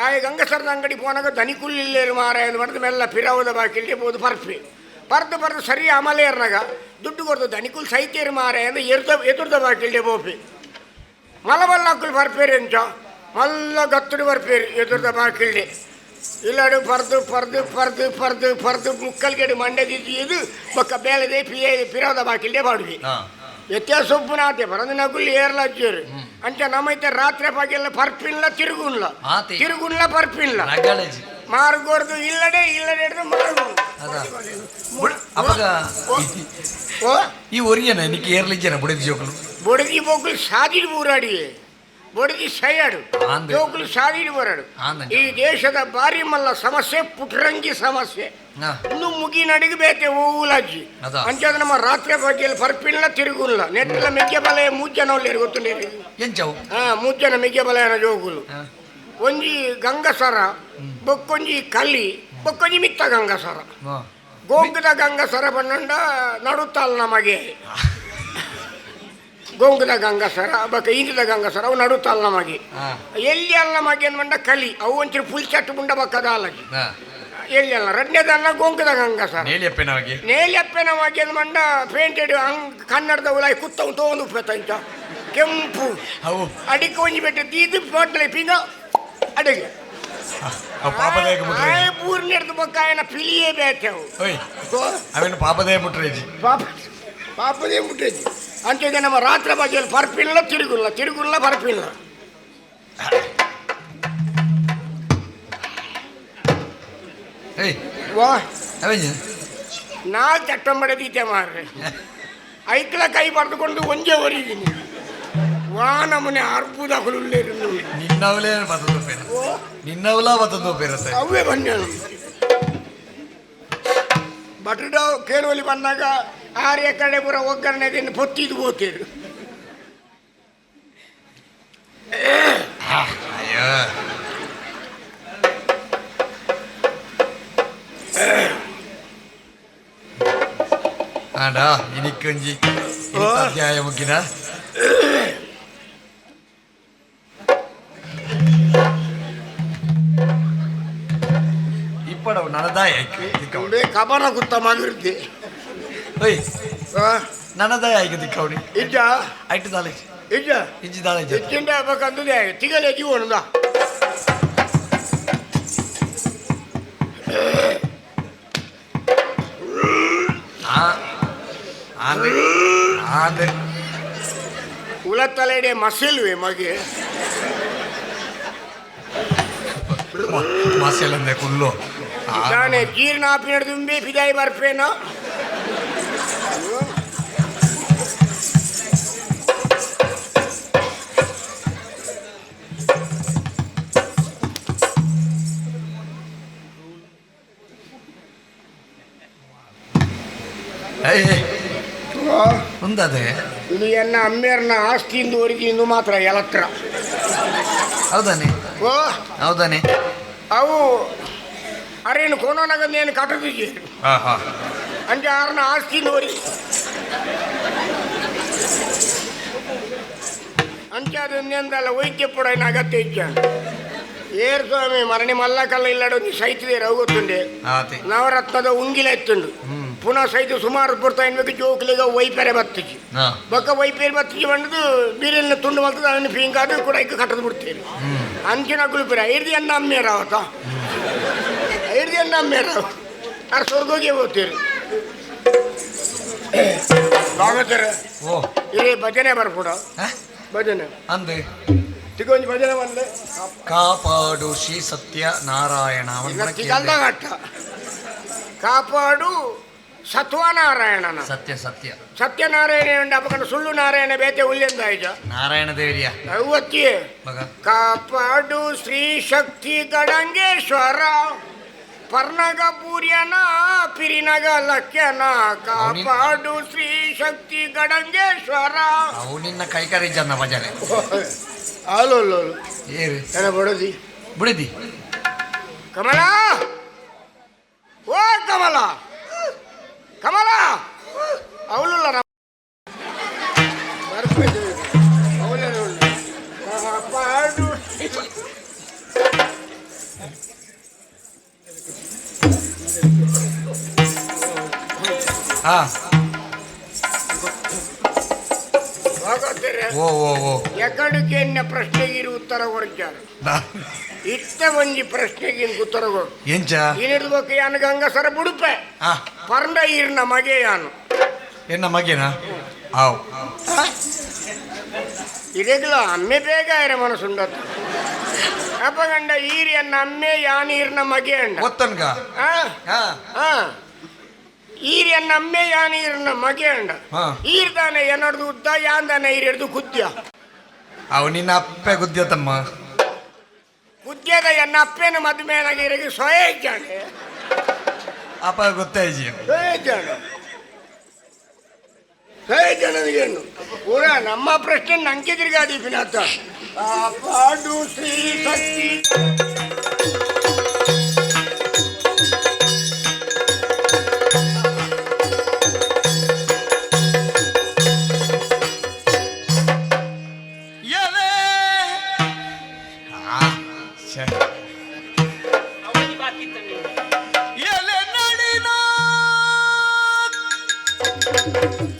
ಆಯ ಗಂಗಸರದ ಅಂಗಡಿ ಪೋನಾಗ ದನಿಕುಲ್ಲಿಲ್ಲೇರು ಮಾರಾಯ ಮಾಡಿದ ಮೆಲ್ಲ ಪಿರವದ ಬಾಕಿಲ್ಗೆ ಬೋದು ಪರ್ಪಿ ಪರ್ದು ಪರ್ದು ಸರಿ ಅಮಲೇರ್ನಾಗ ದುಡ್ಡು ಕೊಡ್ದು ದನಿಕುಲ್ ಸೈತೇರು ಮಾರಾಯ ಅಂದ್ರೆ ಎರ್ದ ಎದುರ್ದ ಬಾಕಿಲ್ಡೆ ಬೋಪಿ ಮಲಬಲ್ಲಕ್ಕುಲ್ ಬರ್ಪೇರು ಎಂಚ ಮಲ್ಲ ಗತ್ತುಡು ಬರ್ಪೇರು ಎದುರ್ದ ಬಾಕಿಲ್ಡೆ ಇಲ್ಲಾಡು ಪರ್ದು ಪರ್ದು ಪರ್ದು ಪರ್ದು ಪರ್ದು ಮುಕ್ಕಲ್ಗೆಡು ಮಂಡದಿದ್ದು ಬೊಕ್ಕ ಬೇಲದೆ ಪಿಯ ಪಿರವದ ಬಾಕಿಲ್ಡೆ ಬಾಡುವಿ ವ್ಯತ್ಯಾಸ ಒಪ್ಪುನಾತೆ ಪರಂದಿನಕುಲ್ ಏರ್ಲಚ್ಚೇರು ಅಂಚ ನಮ್ಮೈತೆ ರಾತ್ರಿ ಪಾಕೆಲ್ಲ ಪರ್ಪಿನ್ಲ ತಿರುಗುನ್ಲ ತಿರುಗುನ್ಲ ಪರ್ಪಿನ್ಲ ಮಾರ್ಗೋರ್ದು ಇಲ್ಲಡೆ ಇಲ್ಲಡೆ ಹಿಡ್ದು ಮಾರ್ಗು. ಅಪಗ ಈ ಒರಿಯನ ನಿಕ್ಕೆ ಏರ್ಲಿಜ್ಜನ ಬುಡಿದ ಜೋಕುಲು ಬೊಡದಿ ಬೋಕುಲು ಸಾದಿಡು ಊರಾಡಿ ಬೊಡದಿ ಸೈಯಾಡು ಜೋಕುಲು ಸಾದಿಡು ಬರಾಡು. ಈ ದೇಶದ ಭಾರಿ ಮಲ್ಲ ಸಮಸ್ಯೆ ಪುಟ್ರಂಗಿ ಸಮಸ್ಯೆ ಇನ್ನು ಮುಗಿನಡಿಗೆ ಬೇತೆ ಓಲಾಜಿ ಅಂಚಾದ ನಮ್ಮ ರಾತ್ರಿ ಬಗ್ಗೆ ಪರ್ಪಿನ್ಲ ತಿರುಗುಲ್ಲ ನೆಟ್ಟಲ ಮೆಗ್ಗೆ ಬಲಯ ಮೂಜನ ಒಳ್ಳೆಯರು ಗೊತ್ತುಂಡೇರಿ. ಹಾ ಮೂಜನ ಮೆಗ್ಗೆ ಬಲಯನ ಜೋಗುಲು ಒಂಜಿ ಗಂಗಸರ ಬೊಕ್ಕೊಂಜಿ ಕಲ್ಲಿ ಬೊಕ್ಕೊಂಜಿ ಮಿತ್ತ ಗಂಗಸರ ಗೋಂಗದ ಗಂಗಸರ ಬಣ್ಣಂಡ ನಡುತ್ತಲ್ಲ ನಮಗೆ ಗೋಂಗದ ಗಂಗಸರ ಬೊಕ್ಕ ಈಂಜದ ಗಂಗಸರ ಅವು ನಡುತ್ತಲ್ಲ ನಮಗೆ ಎಲ್ಲಿ ಅಲ್ಲ ನಮಗೆ ಅಂದ್ಮಂಡ ಕಲಿ ಅವು ಒಂಚೂರು ಫುಲ್ ಚಟ್ಟು ಮುಂಡ ಬಕ್ಕದ ಅಲ್ಲಜಿ ಎಲ್ಲಿ ಅಲ್ಲ ರಡ್ನೇದಲ್ಲ ಗೋಂಗದ ಗಂಗಸರ ನೇಲಿಯಪ್ಪನವಾಗಿ ನೇಲಿಯಪ್ಪನವಾಗಿ ಅಂದ್ಮಂಡ ಪೇಂಟೆಡ್ ಹಂಗ್ ಕನ್ನಡದ ಉಲಾಯಿ ಕುತ್ತವು ತೋಂದು ಪೆತ್ತಂಚ ಕೆಂಪು ಅವು ಅಡಿಕೆ ಒಂಜಿ ಬೆಟ್ಟ ದೀದು ಹೋಟ್ಲೆ ಪಿಂಗ ಅಡಿಗೆ ಪಾಪದಾಯಕ ಮುಟ್ರೆ ಪೂರ್ಣೆಡ್ದು ಬೊಕ್ಕಾಯನ ಪಿಲಿಯೇ ಬೇತೆವು ಓಯ್ ಅವೇನು ಪಾಪದಾಯ ಮುಟ್ರೇಜಿ ಪಾಪ ಪಾಪದೇ ಮುಟ್ರೇಜಿ ಅಂಚೆ ನಮ್ಮ ರಾತ್ರಿ ಬಗೆಯಲ್ಲಿ ಪರ್ಪಿಲ್ಲ ತಿರುಗುಲ್ಲ ತಿರುಗುಲ್ಲ ಪರ್ಪಿಲ್ಲ. ಏಯ್ ವಾ ಅವೇಂಜ ನಾ ಚಟ್ಟಂಬಡೆ ದೀತೆ ಮಾರ್ರೆ ಐಕ್ಲ ಕೈ ಬರೆದುಕೊಂಡು ಒಂಜೆ ಒರಿದ್ದೀನಿ ವಾ ನಮ್ಮನೆ ಅರ್ಬುದ ಹುಲ್ಲೇರು ನಿನ್ನವಲೇ ಬತ್ತದ ಪೇರ ನಿನ್ನವಲ ಬತ್ತದ ಪೇರತ್ತೆ ಅವೇ ಬನ್ನಿ ಬಟುಡ ಕೇಳುವಲ್ಲಿ ಬಂದಾಗ ಆರು ಎಕರೆ ಪೂರ ಒಗ್ಗರಣೆ ತಿಂದು ಪೊತ್ತಿದ್ದು ಹೋಗ್ತೀರು. ಅಯ್ಯೋ ಆಂಡ ಇನಿಕ್ಕೊಂಜಿ ಅಧ್ಯಾಯ ಮುಗಿನ ಇಪ್ಪಡವು ನನದಾಯ ಕಬನ ಕುತ್ತ ಮಗಿರ್ತಿ. ಓಯ್ ನನದಾಯ ಆಯ್ಕೆ ದಿಕ್ಕವನಿ ಇಜ್ಜ ಐಟು ದಾಲೆ ಇಜ್ಜ ಇಜ್ಜಿ ದಾಲೆ ಇಜ್ಜ ಇಜ್ಜಿಂಡ ಬೇಕಂದ್ರೆ ತಿಗಲೆ ಜೀವನದ ಆ ಆಂದೆ ಆಂದೆ. ಉಲತ್ತಲೆಡೆ ಮಸಿಲ್ವೆ ಮಗೆ. ಮಸೆಲಂದೆ ಕುಲ್ಲು. ದಾನೆ ಜೀರ್ಣ ಆಪಿನ ದುಂಬೆ ಫಿದಾಯಿ ಬರ್ಪೇನ. ಉಂದದೆ ಇದು ಎನ್ನ ಅಮ್ಮೇರ್ನ ಆಸ್ತಿಯಿಂದ ಒರಿಗಿಂದು ಮಾತ್ರ ಎಲತ್ರ. ಹೌದಾನೆ? ಓ. ಹೌದಾನೆ? ಅವು ಅರೇನು ಕೋನೋನಗಂದೇನು ಕಟ್ಟದಿಗೆ ಅಂಚೆ ಆರ್ನ ಆಸ್ತಿಯಿಂದ ಒರಿ ಅಂಚೆ ಅದನ್ನೆಂದಲ್ಲ ವೈದ್ಯ ಪುಡ ಅಗತ್ಯ ಇಜ್ಜ. ಏರ್ ಸ್ವಾಮಿ ಮರಣಿ ಮಲ್ಲಕಲ್ಲ ಇಲ್ಲಡ ಸೈತಿದೆ ಗೊತ್ತುಂಡೆ. ಆತೆ. ನವರತ್ನದ ಉಂಗಿಲ ಎತ್ತುಂಡು ಪುನಃ ಸೈತು ಸುಮಾರು ಪುರ್ತ ಎನ್ಬೇಕು ಜೋಕ್ಲಿಗ ವೈಪೆರೆ ಬತ್ತಿಜಿ. ಬೊಕ್ಕ ವೈಪೇರು ಬತ್ತಿಜಿ ಬಂದದು ಬೀರೆಲ್ಲ ತುಂಡು ಮಲ್ತದ ಅವನು ಫೀಂಗಾದು ಕೂಡ ಇಕ್ಕ ಕಟ್ಟದು ಬಿಡ್ತೇನೆ. ಅಂಚಿನ ಗುಲ್ಪಿರ ಐರ್ದಿ ಅನ್ನ ಅಮ್ಮೇರ ಅವತ್ತ ಐರ್ದಿ ಅನ್ನ ಅಮ್ಮೇರ ಆರ್ ಸ್ವರ್ಗೋಗಿ ಹೋಗ್ತೀರಿ ಭಾಗವತರ. ಓ. ಇರೇ ಭಜನೆ ಬರ್ಪುಡ. ಭಜನೆ. ಅಂದೆ. ತಿಗೊಂಜಿ ಭಜನೆ ಬಂದೆ. ಕಾಪಾಡು ಶ್ರೀ ಸತ್ಯ ನಾರಾಯಣ. ತಿಗಲ್ದ ಘಟ್ಟ ಕಾಪಾಡು ಸತ್ವನಾರಾಯಣನ. ಸತ್ಯ ಸತ್ಯ. ಸತ್ಯನಾರಾಯಣ ಅಪಕಂಡ ಸುಳ್ಳು ನಾರಾಯಣ ಬೇತೆ ಉಲ್ಲೆಂದಾಯ್ತ. ನಾರಾಯಣ ದೇವರಿಯ. ಅವತ್ತಿಯೇ. ಮಗ. ಕಾಪಾಡು ಶ್ರೀ ಶಕ್ತಿ ಗಡಂಗೇಶ್ವರ ಪರ್ನಗ ಪೂರ್ಯನ ಪಿರಿನಗ ಲಕ್ಷ್ಯನ ಕಾಪಾಡು ಶ್ರೀ ಶಕ್ತಿ ಗಡಂಗೇಶ್ವರ. ಅವು ನಿನ್ನ ಕೈಕರಿ ಜನ ಭಜನೆ. ಅಲ್ಲೋ ಏರು. ಎನ ಬಡದಿ. ಬಿಡಿದಿ. ಕಮಲ, ಓ ಕಮಲ, ಕಮಲ, ಅವಳುಲ್ಲ ಕಾಪಾಡು. ಹಾ. ಭಾಗವತರೇ, ಓ ಓ ಓ. ಎಕಡುಗೆ ಪ್ರಶ್ನೆಗೆ ಉತ್ತರ ಕೊಡ್ತಾರೆ. ಇತ್ತ ಒಂಜಿ ಪ್ರಶ್ನೆಗೆ ಉತ್ತರ ಕೊಡು. ಎಂಚ? ಏನಿರ್ಬೇಕು ಯಾನು ಗಂಗಸರ ಬುಡುಪೆ. ಪರ್ಂಡ ಈರ್ನ ಮಗೆ ಯಾನು. ಎನ್ನ ಮಗೇನಾ? ಆವ್. ಇದೇಗ್ಲ ಅಮ್ಮೆ ಬೇಗ ಇರ ಮನಸ್ಸುಂಡತ್ತ ಅಪ್ಪಗಂಡ ಈರ್ ಎನ್ನ ಅಮ್ಮೆ ಯಾನ್ ಈರ್ನ ಮಗೆ ಅಂಡ. ಒತ್ತನ್ಗ. ಆ? ಹಾ. ಆ. ಈರ್ ಎನ್ನ ಅಮ್ಮೆ ಯಾನ್ ಈರ್ನ ಮಗೆ ಅಂಡ. ಈರ್ ದಾನೆ ಎನ್ನಡ್ದು ಉದ್ದ ಯಾನ್ ದಾನೆ ಈರ್ ಹಿಡ್ದು ಕುದ್ಯ. ಅವು ನಿನ್ನ ಅಪ್ಪೆ ಗುದ್ಯ ತಮ್ಮ. ಕುದ್ಯದ ಎನ್ನ ಅಪ್ಪೇನ ಮದುವೆ ಇರಗೆ ಸ್ವಯ ಇದ್ದಾನೆ. ಅಪ್ಪ ಗೊತ್ತಾಯ್ಜಿ. ಸ್ವಯ ಇದ್ದಾನೆ, ಸ್ವಯ ಇದ್ದಾನೆ. ಪೂರ ನಮ್ಮ ಪ್ರಶ್ನೆ ನಂಗೆ ತಿರ್ಗಾದಿ ಪಿನಾತ. ಕಾಪಾಡು ಶ್ರೀ ಶಕ್ತಿ. ಎಲೆ ಆ, ಛೆ. ಅವನಿ ಬಾಕಿ ಇತ್ತು ನೀನು. ಎಲೆ ನಡಿನ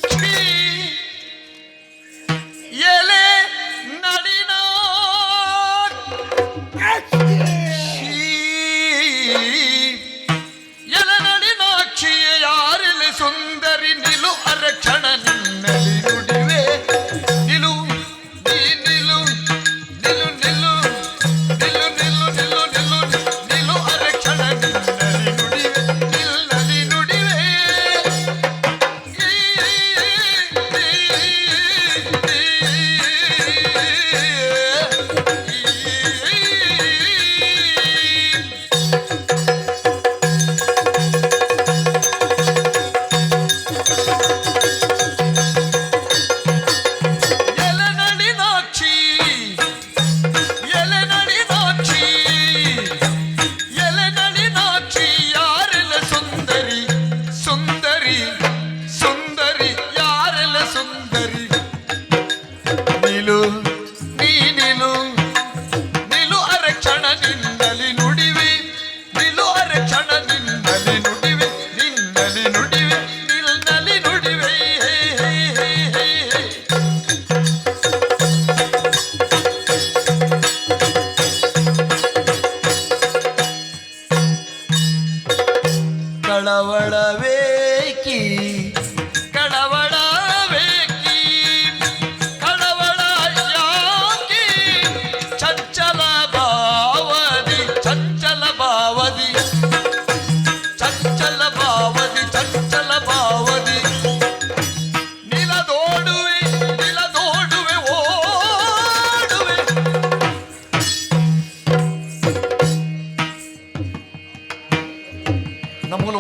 ಕ್ಷಿ. ಎಲೆ ನಡಿನ ಕ್ಷಿ. ಎಲೆ ನಡಿನಾಕ್ಷಿಯೇ ಯಾರಿಲೆ ಸುಂದರಿ ನಿಲು ಅರಕ್ಷಣ ನಿನ್ನಲ್ಲಿ ನುಡಿವೆ. ನಿಲು ನೀ ನಿಲು ನಿಲು ನಿಲು ನಿಲು ನಿಲು ನಿಲು.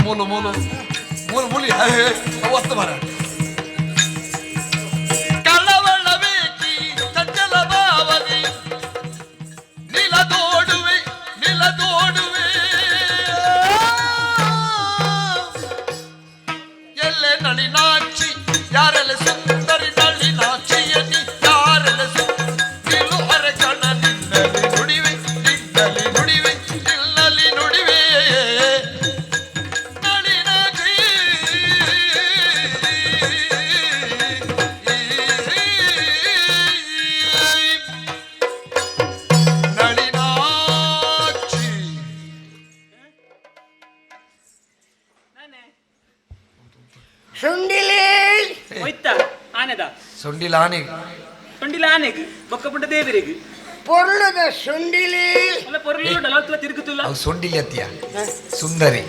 ಮೂಲು ಮೂಲು ಮೂಲು ಮೂಲಿ ಒತ್ತು ಮರ ಕಳವಳವೇಕಿ ಚಂಚಲ ಭಾವದಿ ನಿಲದೋಡುವೆ ನಿಲದೋಡುವೆ ಎಲ್ಲೆ ನಳಿನಾಕ್ಷಿ ಯಾರೆಲ್ಲ ಸುಂದರಿ ನಳಿನಾಕ್ಷಿಯನಿ ಯಾರೆಲ್ಲ ನಿಲ್ಲು ಅರಕಣ ನಿನ್ನಲಿ ನುಡಿವೆ ನಿನ್ನಲಿ ನುಡಿವೆ ನಿಲ್ಲಲಿ ನುಡಿವೆ ನಳಿನಾಕ್ಷಿ. ನಳಿನಾಕ್ಷಿ. ಸುಂಡಿಲಿ. ಒಯ್ತ ಆನೆದ. ಸೊಂಡಿಲ ಆನೆ. ಸೊಂಡಿಲ ಆನೆಗ್ ಬೊಕ್ಕ ಪುಂಡ ದೇವರಿಗೆ. ಪೊರ್ಲುದ ಸುಂಡಿಲಿ. ಅಲ್ಲ, ಪೊರ್ಲು ಡಲೋತ್ಲ ತಿರುಗುತ್ತಲ್ಲ. ಅವು ಸೊಂಡಿಲಿ ಅತ್ತಿಯ ಸುಂದರಿ.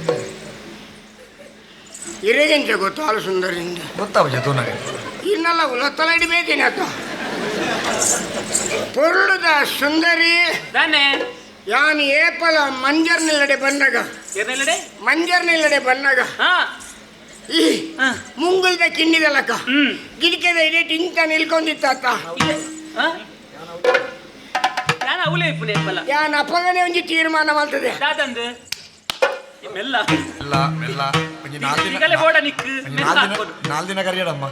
ಇರೆಗೆಂಚ ಗೊತ್ತು ಹಾಲು ಸುಂದರಿಂದ? ಗೊತ್ತಾವ ತೂನಗ. ಇನ್ನೆಲ್ಲ ಉಲತ್ತಲ ಇಡಬೇಕೇನೆ ಆತ. ಪೊರ್ಲುದ ಸುಂದರಿ. ದಾನೆ? ಯಾನ್ ಏಪಲ ಮಂಜರ್ ನಿಲ್ಲಡೆ ಬಂದಾಗ. ಏರ್ನೆಲ್ಲಡೆ? ಮಂಜರ್ ನಿಲ್ಲಡೆ ಬಂದಾಗ ಹಾ. ಈ ಹಾ. ಮುಂಗುಲ್ದ ಕಿಂಡಿದಲಕ್ಕ ಗಿರಿಕೆದ ಇಡೀ ಟಿಂತ ನಿಲ್ಕೊಂಡಿತ್ತ. ಹಾ? ಯಾನ ಅವಲೇ ಇಪ್ಪುನೆ ಏಪಲ. ಯಾನ್ ಅಪ್ಪಗನೆ ಒಂಜಿ ತೀರ್ಮಾನ ಮಾಡ್ತದೆ. ದಾದಂದು ಮೆಲ್ಲ. ಮೆಲ್ಲ ಮೆಲ್ಲ, ಒಂಜಿ ನಾಲ್ ದಿನ. ಈಗಲೇ ಬೋಡ ನಿಕ್. ಒಂಜಿ 4 ದಿನ, 4 ದಿನ ಕರಿಯಡಮ್ಮ.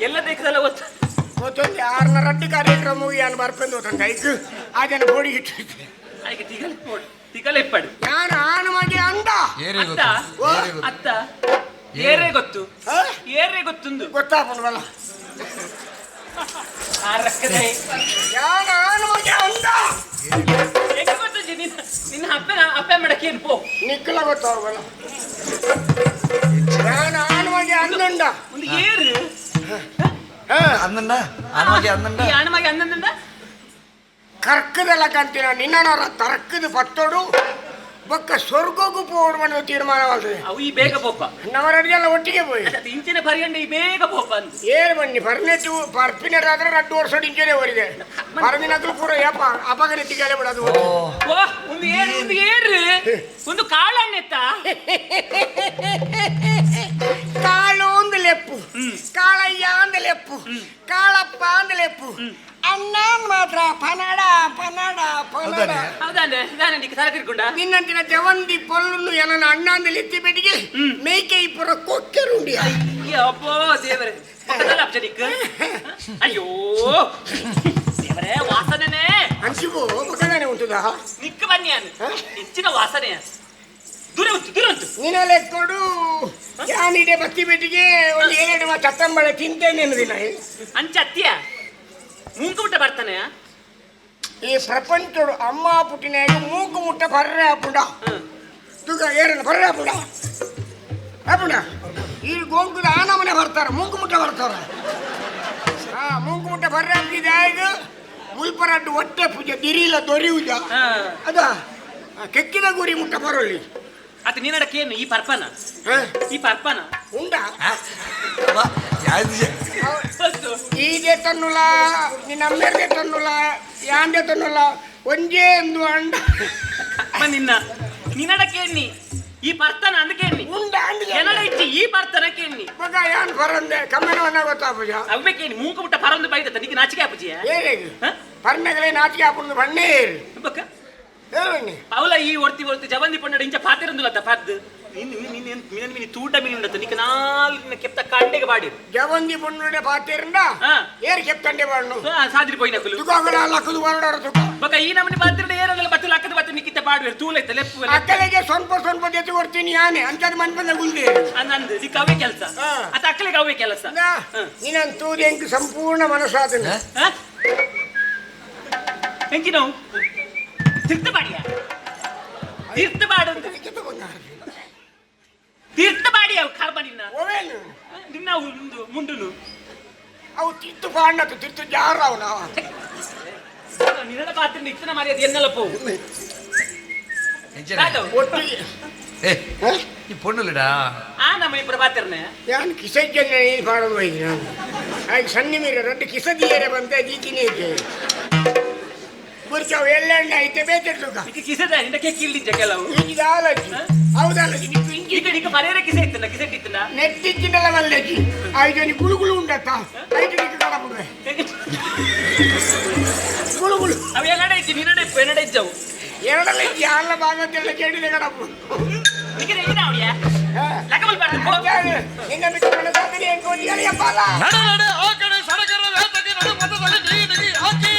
ಎಲ್ಲ ದೇಕದಲ್ಲ ಗೊತ್ತು. ಗೊತ್ತೊಂದು ಆರ್ನ ರಡ್ಡು ಕಾರ್ಯಕ್ರಮ ಯಾನ್ ಬರ್ಪೆಂದು ಗೊತ್ತೊಂದು ಐಕ್ ಆ ಜನ ಬೋಡಿ ಇಟ್ಟು. ಆಯ್ಕೆ ತಿಗಲೆ ಬೋಡು ತಿಗಲೆ ಇಪ್ಪಡು. ಯಾನ್ ಆನು ಮಗೆ ಅಂದ. ಏರೇ ಅತ್ತ. ಗೊತ್ತು, ಏರೇ ಗೊತ್ತು? ಅತ್ತ, ಏರೇ ಗೊತ್ತು? ಹಾ? ಏರೇ ಗೊತ್ತುಂದು? ಗೊತ್ತಾಪುಂಡ್ವಲ್ಲ. ಆ ರಕ್ಕದೆ. ಯಾನ್ ಆನು ಮಗೆ ಅಂದ. ಹೆಂಗೆ ಗೊತ್ತುಂಜಿ ನಿನ್ನ ನಿನ್ನ ಅಪ್ಪನ ಅಪ್ಪ ಮಾಡಕ್ಕೆ ಏನು ಪೋ. ನಿಕ್ಕಲ ಗೊತ್ತಾಗಲ್ಲ ಯಾನ್ ಆನು ಮಗೆ ಅಂದುಂಡ. ಒಂದು ಏರು. ಹಾ. ಅಂದಂಡ ಆನವಾಗಿ ಅಂದಂಡ. ಈ ಆಣಮಗೆ ಅಂದಂದ. ಕರ್ಕದಲ್ಲ ಕಂತಿನ ನಿನ್ನನವರ ತರ್ಕದ ಪತ್ತೋಡು ಬೊಕ್ಕ ಸ್ವರ್ಗಕ್ಕೂ ಪೋಡು ಅನ್ನೋ ತೀರ್ಮಾನವಾಗ್ತದೆ. ಅವು ಈ ಬೇಗ ಪೋಪ. ನವರಡ್ಜೆಲ್ಲ ಒಟ್ಟಿಗೆ ಪೋಯಿ. ಅದು ಇಂಚಿನ ಪರಿಗಂಡ ಈ ಬೇಗ ಪೋಪ ಅಂದು. ಏರು ಬನ್ನಿ ಪರ್ನೆಟ್ಟು ಪರ್ಪಿನದಾದ್ರೆ ರಡ್ಡು ವರ್ಷ ಇಂಚನೆ ಹೊರಿದೆ ಪರದಿನಕ್ಕೂ ಪೂರ ಯಪ್ಪ ಅಪಗನೆ ತಿಗಲೆ ಬಿಡೋದು. ಓ. ಓ, ಒಂದು ಏರು, ಒಂದು ಏರು, ಒಂದು ಕಾಳಣ್ಣೆತ್ತ. ಕಾಳು ಒಂದು ಲೆಪ್ಪು, ಕಾಳಯ್ಯ ಒಂದು ಲೆಪ್ಪು, ಕಾಳಪ್ಪ ಒಂದು ಲೆಪ್ಪು, ಅಣ್ಣ ಮಾತ್ರ ಪನಡ ಪನಡ ಪನಡ. ಹೌದಾನೆ? ಹೌದಾನೆ ದಾನೆ ನಿಕ್ಕ ತಲೆ ತಿರ್ಕೊಂಡ. ನಿನ್ನಂತಿನ ಜವಂದಿ ಪೊಲ್ಲುನ್ನು ಏನನ ಅಣ್ಣ ಅಂದ ಎತ್ತಿ ಬೆಟ್ಟಿಗೆ ಮೇಕೆ ಇಪ್ಪರ ಕೊಕ್ಕೆರುಂಡಿಯ. ಅಪ್ಪೋ ದೇವರೇ, ಪಕ್ಕದಲ್ಲ ಅಪ್ಪ ನಿಕ್ಕ. ಅಯ್ಯೋ ದೇವರೇ, ವಾಸನೆನೇ. ಅಂಚಿಗು ಪಕ್ಕದಾನೆ ಉಂಟುದಾ? ನಿಕ್ಕ ಬನ್ನಿ ಅನ್ ಹೆಚ್ಚಿನ ವಾಸನೆಯ ದೂರ ಉಂಟು, ದೂರ ಉಂಟು. ನಿನ್ನಲ್ಲೇ ಕೊಡು ಯಾನಿಡೆ ಬತ್ತಿ ಬೆಟ್ಟಿಗೆ ಒಂದು ಏಳೆರಡು ಚತ್ತಂಬಳೆ ತಿಂತೇನೆ ದಿನ. ಅಂಚ ಅತ್ತಿಯ ಮೂಂಕು ಬಿಟ್ಟ ಬರ್ತಾನೆ. ಈ ಪ್ರಪಂಚಡು ಅಮ್ಮ ಪುಟ್ಟಿನಾಗ ಮೂಗು ಮುಟ್ಟ ಬರ್ರೆ ಆಪುಂಡ. ತುಗ ಏರನ ಬರ್ರೆ ಆಪುಂಡ ಆಪುಂಡ. ಈ ಗೋಂಕುದ ಆನಮನೆ ಬರ್ತಾರೆ, ಮೂಗು ಮುಟ್ಟ ಬರ್ತಾರ. ಹಾ, ಮೂಗು ಮುಟ್ಟ ಬರ್ರೆ ಹಾಕಿದಾಗ ಮುಲ್ಪರಡ್ಡು ಹೊಟ್ಟೆ ಪೂಜೆ ದಿರಿಲ ದೊರೆಯುವುದ. ಅದ ಕೆಕ್ಕಿದ ಗುರಿ ಮುಟ್ಟ ಬರೋಲಿ. ಅತ್ತ ನೀನಡಕ್ಕೇನು ಈ ಪರ್ಪನ? ಈ ಪರ್ಪನ. ಉಂಡ. ಯಾವ್ದು? ಬಸ್ಸು. ಈದೆ ತನ್ನುಲ ನಿನ್ನ ಅಮ್ಮೆರ್ದೆ ತನ್ನುಲ ಯಾಂದೆ ತನ್ನುಲ ಒಂಜೇ ಎಂದು ಅಂಡ. ಅಮ್ಮ ನಿನ್ನ ನಿನ್ನಡಕ್ಕೇನಿ ಈ ಪರ್ತನ ಅಂದಕೇನಿ. ಉಂಡ ಅಂಡ. ಎನ್ನಡ ಇಚ್ಚಿ ಈ ಪರ್ತನ ಕೇನಿ. ಮಗ ಯಾನ್ ಬರಂದೆ ಕಮ್ಮೆನವನ್ನ ಗೊತ್ತಾಪುಜ. ಅವ್ಬೇಕೇನಿ ಮೂಂಕು ಮುಟ್ಟ ಪರೊಂದು ಬೈದತ್ತ ನಿಕ್ಕೆ ನಾಚಿಕೆ ಆಪುಜಿಯ? ಏರೇಗು ಪರ್ಣಗಳೇ ನಾಚಿಕೆ ಹಾಕೊಂಡು ಬಣ್ಣೇ ಏರು. ಬಕ್ಕ. ಹೇಳಿ. ಪೌಲ ಈ ಒರ್ತಿ ಒರ್ತಿ ಜವಂದಿ ಪಣ್ಣಡ ಇಂಚ ಪಾತಿರಂದುಲತ್ತ ಪದ್ದು ನಿನ್ನ ನಿನ್ನ ನಿನ್ನ ಮಿನಿ ತೂಟ ಮೀನು ಉಂಡತ್ತ ನಿಕ್ಕ ನಾಲ್ಕು ಕೆಪ್ತ ಕಂಡೆಗೆ ಬಾಡಿ. ಜವಂದಿ ಪೊಣ್ಣುಡೆ ಪಾತಿರಂಡ. ಹಾ. ಏರ್ ಕೆಪ್ತಂಡೆ ಬಾಣ್ಣು. ಸಾದ್ರಿ ಪೋಯಿನಕುಲು. ತುಕಾಗಲ ಲಕ್ಕದು ಬರಡಾರ ತುಕ. ಬಕ್ಕ ಈ ನಮ್ಮನೆ ಪಾತಿರಂಡ ಏರಲ್ಲ ಬತ್ತು ಲಕ್ಕದ ಬತ್ತು ನಿಕ್ಕಿತ್ತ ಬಾಡುವೆ ತೂಲೈತ ಲೆಪ್ಪು. ಅಕ್ಕಲಿಗೆ ಸ್ವಲ್ಪ ಸ್ವಲ್ಪ ಜೊತೆ ಕೊಡ್ತೀನಿ ಯಾನೆ ಅಂತದ್ ಮನ್ಪಂದ ಗುಲ್ದೆ. ಅಂದ್ ನಿಕ್ಕ ಅವೇ ಕೆಲಸ. ಹಾ. ಅತ್ತ ಅಕ್ಕಲಿಗೆ ಅವೇ ಕೆಲಸ. ನೀನನ್ ತೂದು ಎಂಕ್ ಸಂಪೂರ್ಣ ಮನಸ್ಸಾದನ. ಹಾ? ಎಂಕಿ ನಾವು ತೀರ್ಥ ಬಾಡಿಯ ತೀರ್ಥ ಬಾಡು ತೀರ್ಥ ಬಾಡಿ ಅವು ಕರ್ಮ ನಿನ್ನ. ಓವೇನು? ನಿನ್ನ ಒಂದು ಮುಂಡುನು. ಅವು ತಿತ್ತು ಪಾಂಡತ್ತು ತಿತ್ತು ಜಾರ ಅವನ. ನಿನ್ನ ಪಾತ್ರ ಇತ್ತನ ಮರ್ಯಾದೆ ಎನ್ನೆಲ್ಲ ಪೋವು. ಒಟ್ಟಿಗೆ. ಏ, ಈ ಪೊಣ್ಣುಲಿಡಾ. ಆ ನಮ್ಮ ಇಬ್ಬರ ಪಾತ್ರನೆ. ಯಾನ್ ಕಿಸಜ್ಜನ ಪಾಡೋದು ಬೈದಿ ನಾನು ಹಾಗೆ ಸಣ್ಣ ಮೀರ ರೊಟ್ಟಿ ಕಿಸದಿಯರೆ ಬಂತೆ ದೀತಿನೇ ಇದ್ದೆ ಬುರ್ಚಾವು ಎಲ್ಲೆಣ್ಣ ಐತೆ ಬೇತಿರ್ಲುಕ. ಈಗ ಕಿಸದ ನಿನ್ನ ಕೆಕ್ಕಿಲ್ಲಿದ್ದ ಕೆಲವು. ಈಗ ಆಲಜ್ಜಿ ಹೌದಲ್ಲ ನಿಕ್ಕು. ಈಗ ನಿಕ್ಕ ಪರೇರ ಕಿಸೆ ಇತ್ತಲ್ಲ ಕಿಸೆಟ್ ಇತ್ತಲ್ಲ ನೆಟ್ಟಿಚ್ಚಿನಲ್ಲ ಮಲ್ಲೆಜ್ಜಿ ಐದು ಗುಳುಗುಳು ಉಂಡತ್ತ ಐದು ನಿಕ್ಕ ಕಡಪುಡುವೆ ಗುಳುಗುಳು ಅವು ಎನ್ನಡೆ ಇಜ್ಜಿ ನಿನ್ನಡೆ ಇಪ್ಪು ಎನ್ನಡೆ ಇಜ್ಜವು ಎರಡಲ್ಲ ಯಾಲ ಭಾಗತ್ತೆಲ್ಲ ಕೇಳಿದೆ ಕಡಪು ನಿಕ್ಕೆ ಎಂಜಿನ ಅವಡಿಯ ಲಕಮಲ್ ಪಾಡ್ದು ಪೋ ನಿನ್ನ ಬಿಟ್ಟು ಮನಸ್ಸಾದ್ರೆ ಹೆಂಗ್ ಓದಿ ಅಪ್ಪ ನಡ ನಡ ಆ ಕಡೆ ಸಡಗರ ವೇತಕ್ಕೆ ನಡು ಪದದಲ್ಲಿ ನೀ ನಿಗಿ ಹಾಕಿ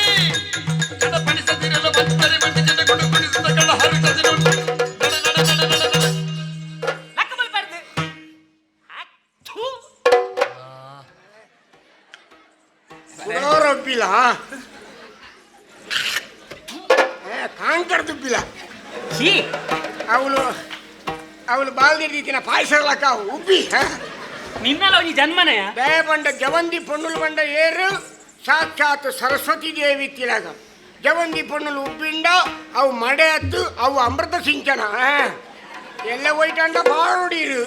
ಚಡಪಡಿಸದಿರಲು ಬಂದರೆ ಬಂಡಿ ಚೆಂಡಕೊಂಡು ಕುಣಿಸುತ್ತ ಕಳ್ಳ ಹರಿತದಿರು ನಡ ನಡ ನಡ ನಡ ನಡ ಲಕಮಲ್ ಪಾಡ್ದು ಥೂ ರೊಬ್ಬಿಲ್ಲ ಕಾಂಕರ್ ದುಬ್ಬಿಲ್ಲ ಛೀ ಅವಳು ಅವಳು ಬಾಲ್ದಿರ್ದಿತ್ತಿನ ಪಾಯಸ ಉಬ್ಬಿ ನಿನ್ನಲ್ಲ ಒಂಜಿ ಜನ್ಮನಯ ದಯಬಂಡ ಜವಂದಿ ಪೊಣ್ಣುಲು ಬಂಡ ಏರು ಸಾಕ್ಷಾತ್ ಸರಸ್ವತಿ ದೇವಿ ತಿಲಗ ಜವಂದಿ ಪೊಣ್ಣುಲು ಉಬ್ಬಿಂಡ ಅವು ಮಡೆ ಹತ್ತು ಅವು ಅಮೃತ ಸಿಂಚನ ಎಲ್ಲ ಹೋಯ್ಟಂಡ ಬಾಳೋಡಿರು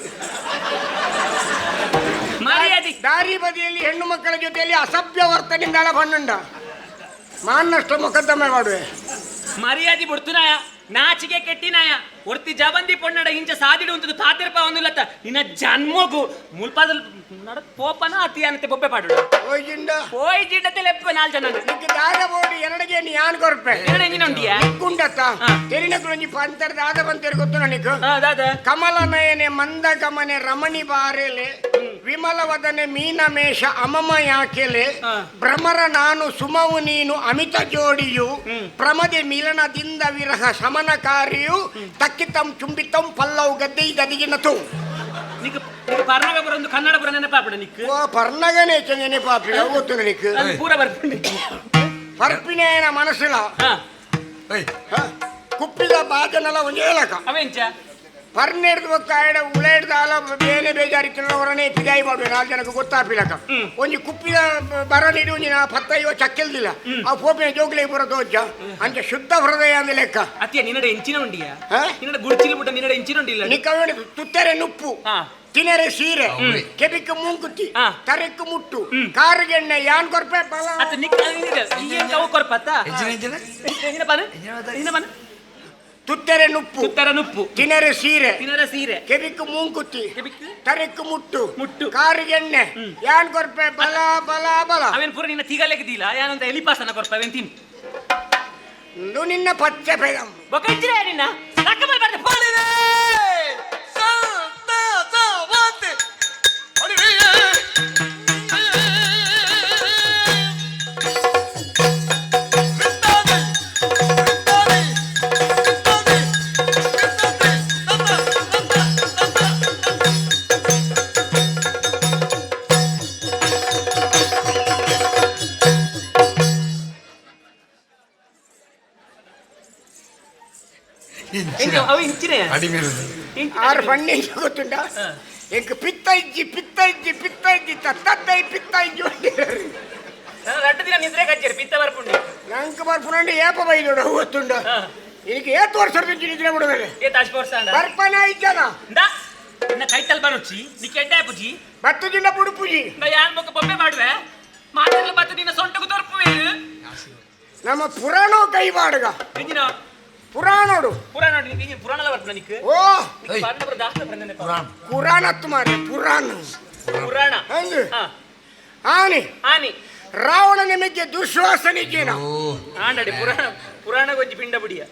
ಮರ್ಯಾದೆ ದಾರಿ ಬದಿಯಲ್ಲಿ ಹೆಣ್ಣು ಮಕ್ಕಳ ಜೊತೆಯಲ್ಲಿ ಅಸಭ್ಯ ವರ್ತನೆಯಿಂದ ಬಣ್ಣುಂಡ ಮಾನ್ನಷ್ಟ ಮೊಕದ್ದಮೆ ಮಾಡುವೆ ಮರ್ಯಾದೆ ಬಿಡ್ತುನಾಯ ನಾಚಿಕೆ ಕೆಟ್ಟಿನಾಯ ಒರ್ತಿ ಜವಂದಿ ಪೊಣ್ಣಡ ಇಂಚ ಸಾದಿಡು ಉಂತದು ಪಾತಿರ್ಪ ಒಂದುಲತ್ತ ನಿನ್ನ ಜನ್ಮಗು ಮುಲ್ಪಾದಲ್ ನಡ ಪೋಪನ ಅತಿ ಅನತೆ ಬೊಬ್ಬೆ ಪಾಡು ಹೋಯ್ಜಿಂಡ ಪೋಯ್ ಜಿಡ್ಡತೆ ಲೆಪ್ಪ ನಾಲ್ ಜನ ನಿಕ್ಕೆ ದಾದ ಬೋಡಿ ಎರಡಗೆ ನೀ ಯಾನ್ ಕೊರ್ಪೆ ಎರಡು ಎಂಜಿನ ಉಂಟಿಯಾ ಕುಂಡತ್ತ ಹಾ. ತೆರಿನಕುಲೊಂಜಿ ಪಂತರ ದಾದ ಬಂತೇರಿ ಗೊತ್ತು ನನಗೆ ಹಾ ದಾದ ಕಮಲ ನಯನೆ ಮಂದ ಗಮನೆ ರಮಣಿ ಬಾರೆಲೆ ವಿಮಲ ವದನೆ ಮೀನಮೇಷ ಅಮಮ ಯಾಕೆಲೆ ಹಾ. ಭ್ರಮರ ನಾನು ಸುಮವು ನೀನು ಅಮಿತ ಜೋಡಿಯು ಪ್ರಮದೆ ಮಿಲನದಿಂದ ವಿರಹ ಶಮನಕಾರಿಯು ತಕ್ಕಿತಂ ಚುಂಬಿತಂ ಪಲ್ಲವು ಗದ್ದೆ ದದಿಗಿನ ತೂ ನಿಕ್ ನಿಕ್ ಪರ್ಣಗ ಬರೊಂದು ಕನ್ನಡ ಬರ ನೆನಪಾಪಡ ನಿಕ್ ಓ ಪರ್ಣಗನೇ ಚಂದನೆ ಪಾಪಿ ಅವು ಗೊತ್ತು ನನಗೆ ಅದು ಪೂರ ಬರ್ಪುಂಡು ಪರ್ಪಿನೇನ ಮನಸ್ಸುಲ ಹಾ ಏಯ್ ಹ? ಕುಪ್ಪಿದ ಬಾಜನಲ ಒಂದೇ ಲಕ ಅವೆಂಚ ಪರ್ನೆಡ್ದು ಬೊಕ್ಕ ಆಯಡ ಉಳ ಹಿಡ್ದು ಆಲ ಬೇನೆ ಬೇಜಾರಿತ್ತಿನ ಹೊರನೆ ಪಿದಾಯಿ ಮಾಡುವೆ ನಾಲ್ಕು ಜನಕ್ಕೆ ಗೊತ್ತಾಪಿಲಕ ಒಂಜಿ ಕುಪ್ಪಿದ ಬರನಿಡು ಒಂಜಿ ನಾ ಪತ್ತೈವ ಚಕ್ಕೆಲ್ದಿಲ್ಲ ಆ ಪೋಪಿನ ಜೋಗ್ಲಿಗೆ ಬರೋ ತೋಜ ಅಂಚ ಶುದ್ಧ ಹೃದಯ ಅಂದ ಲೆಕ್ಕ ಅತಿಯ ನಿನ್ನಡ ಎಂಚಿನ ಉಂಡಿಯ ಹಾ? ನಿನ್ನಡ ಗುಡ್ಚಿಲ್ ಬಿಟ್ಟ ನಿನ್ನಡ ಎಂಚಿನ ಉಂಡಿಲ್ಲ ನಿಕ್ಕವೇಣ ತುತ್ತರೆ ನುಪ್ಪು ಹಾ. ತಿನರೆ ಸೀರೆ ಹ್ಮ್. ಕೆಬಿಕ್ ಮೂಂಕುತ್ತಿ ಹಾ. ತರೆಕ್ ಮುಟ್ಟು ಕಾರುಗೆಣ್ಣೆ ಯಾನ್ ಕೊರ್ಪೆ ಬಲ ಅತ್ತ ನಿಕ್ ಈ ಅವು ಕೊರ್ಪತ್ತ ಎಂಜಿನ ಎಂಜಿನ ಎಂಜಿನ ಪಾನ ಎಂಜಿನ ಪಾನ ತುತ್ತರೆ ನುಪ್ಪು ತುತ್ತರ ನುಪ್ಪು ತಿನರೆ ಸೀರೆ ತಿನ್ನರ ಸೀರೆ ಕೆಬಿಕ್ ಮೂಂಕುತ್ತಿ ಕೆಬಿಕ್ ತರೆಕ್ ಮುಟ್ಟು ಮುಟ್ಟು. ಕಾರುಗೆಣ್ಣೆ ಯಾನ್ ಕೊರ್ಪೆ ಬಲ ಬಲ ಬಲ ಅವೇನ್ ಪೂರ ನಿನ್ನ ತೀಗಲೆಗ್ದಿಲ್ಲ ಯಾನಂತ ಎಲಿಪಾಸನ ಕೊರ್ಪ ಅವೇನ್ ತಿನ್ ಇಂದು ನಿನ್ನ ಪಚ್ಚೆ ಪೆದಂ ಬೊಕ ಇಚ್ಚಿರ ನಿನ್ನ ಲಕ್ಕ ಬರ್ದೆ ಪೋ. ಎಂಚ ಅವು ಇಂಚಿನ ಅಡಿಮೆ ಆರು ಪಣ್ಣೆ ಗೊತ್ತುಂಟ ಎಂಕ್ ಪಿತ್ತ ಇಜ್ಜಿ ಪಿತ್ತ ಇಜ್ಜಿ ಪಿತ್ತ ಇಜ್ಜಿ ತತ್ತೈ ಪಿತ್ತ ಇಜ್ಜಿ ಅಂದಿದ್ದಾರೆ. ರಡ್ಡು ದಿನ ನಿದ್ರೆ ಕಜ್ಜೇರು ಪಿತ್ತ ಬರ್ಪುಂಡು ನಂಕ್ ಬರ್ಪುನಂಡು ಏಪ ಬೈದೋಡು ಗೊತ್ತುಂಡ ಹಾ. ಇದಕ್ಕೆ ಏತ್ ವರ್ಷ ನಿದ್ರೆ ಬಿಡುವೆ ಏ ತಾಶ್ ವರ್ಷ ಬರ್ಪನ ಇಜ್ಜನ ಇಂದ ನಿನ್ನ ಕೈತಲ್ ಬರುಚಿ ನೀ ಕೆಡ್ಡ ಪುಜಿ ಬತ್ತು ದಿನ ಬುಡುಪುಜಿ ಇಂದ ಯಾನ್ ಬೊಕ್ಕ ಬೊಬ್ಬೆ ಮಾಡುವೆ ಮಾತಾಡಲು ಬತ್ತು ನಿನ್ನ ಸೊಂಟకు ತೋರ್ಪುವೆ ನಮ್ಮ ಪುರಾಣೋ ಕೈವಾಡಗ ಎಂಜಿನ ಪುರಾಣೋಡು ಪುರಾಣ ನೋಡಿ ನಿಂಗೆ ಇಂಜಿನ ಪುರಾಣಲ ಬರ್ಪುನ ನಿಕ್ ಓ ನಿಕ್ ಪರ್ಣ ಬರ ದಾಸ್ತ ಬರ ನೆನಪ ಪುರಾಣ ಪುರಾಣತ್ತು ಮಾರೆ ಪುರಾಣ ಪುರಾಣ ಹಂಗ ಹಾ ಆನಿ ಆನಿ ರಾವಣ ನಿಮಗೆ ದುಶ್ವಾಸನಿಜ್ಜೇನ ಓ ಆಂಡಡಿ ಪುರಾಣ ಪುರಾಣ ಗೊಂಜಿ ಪಿಂಡ ಬುಡಿಯ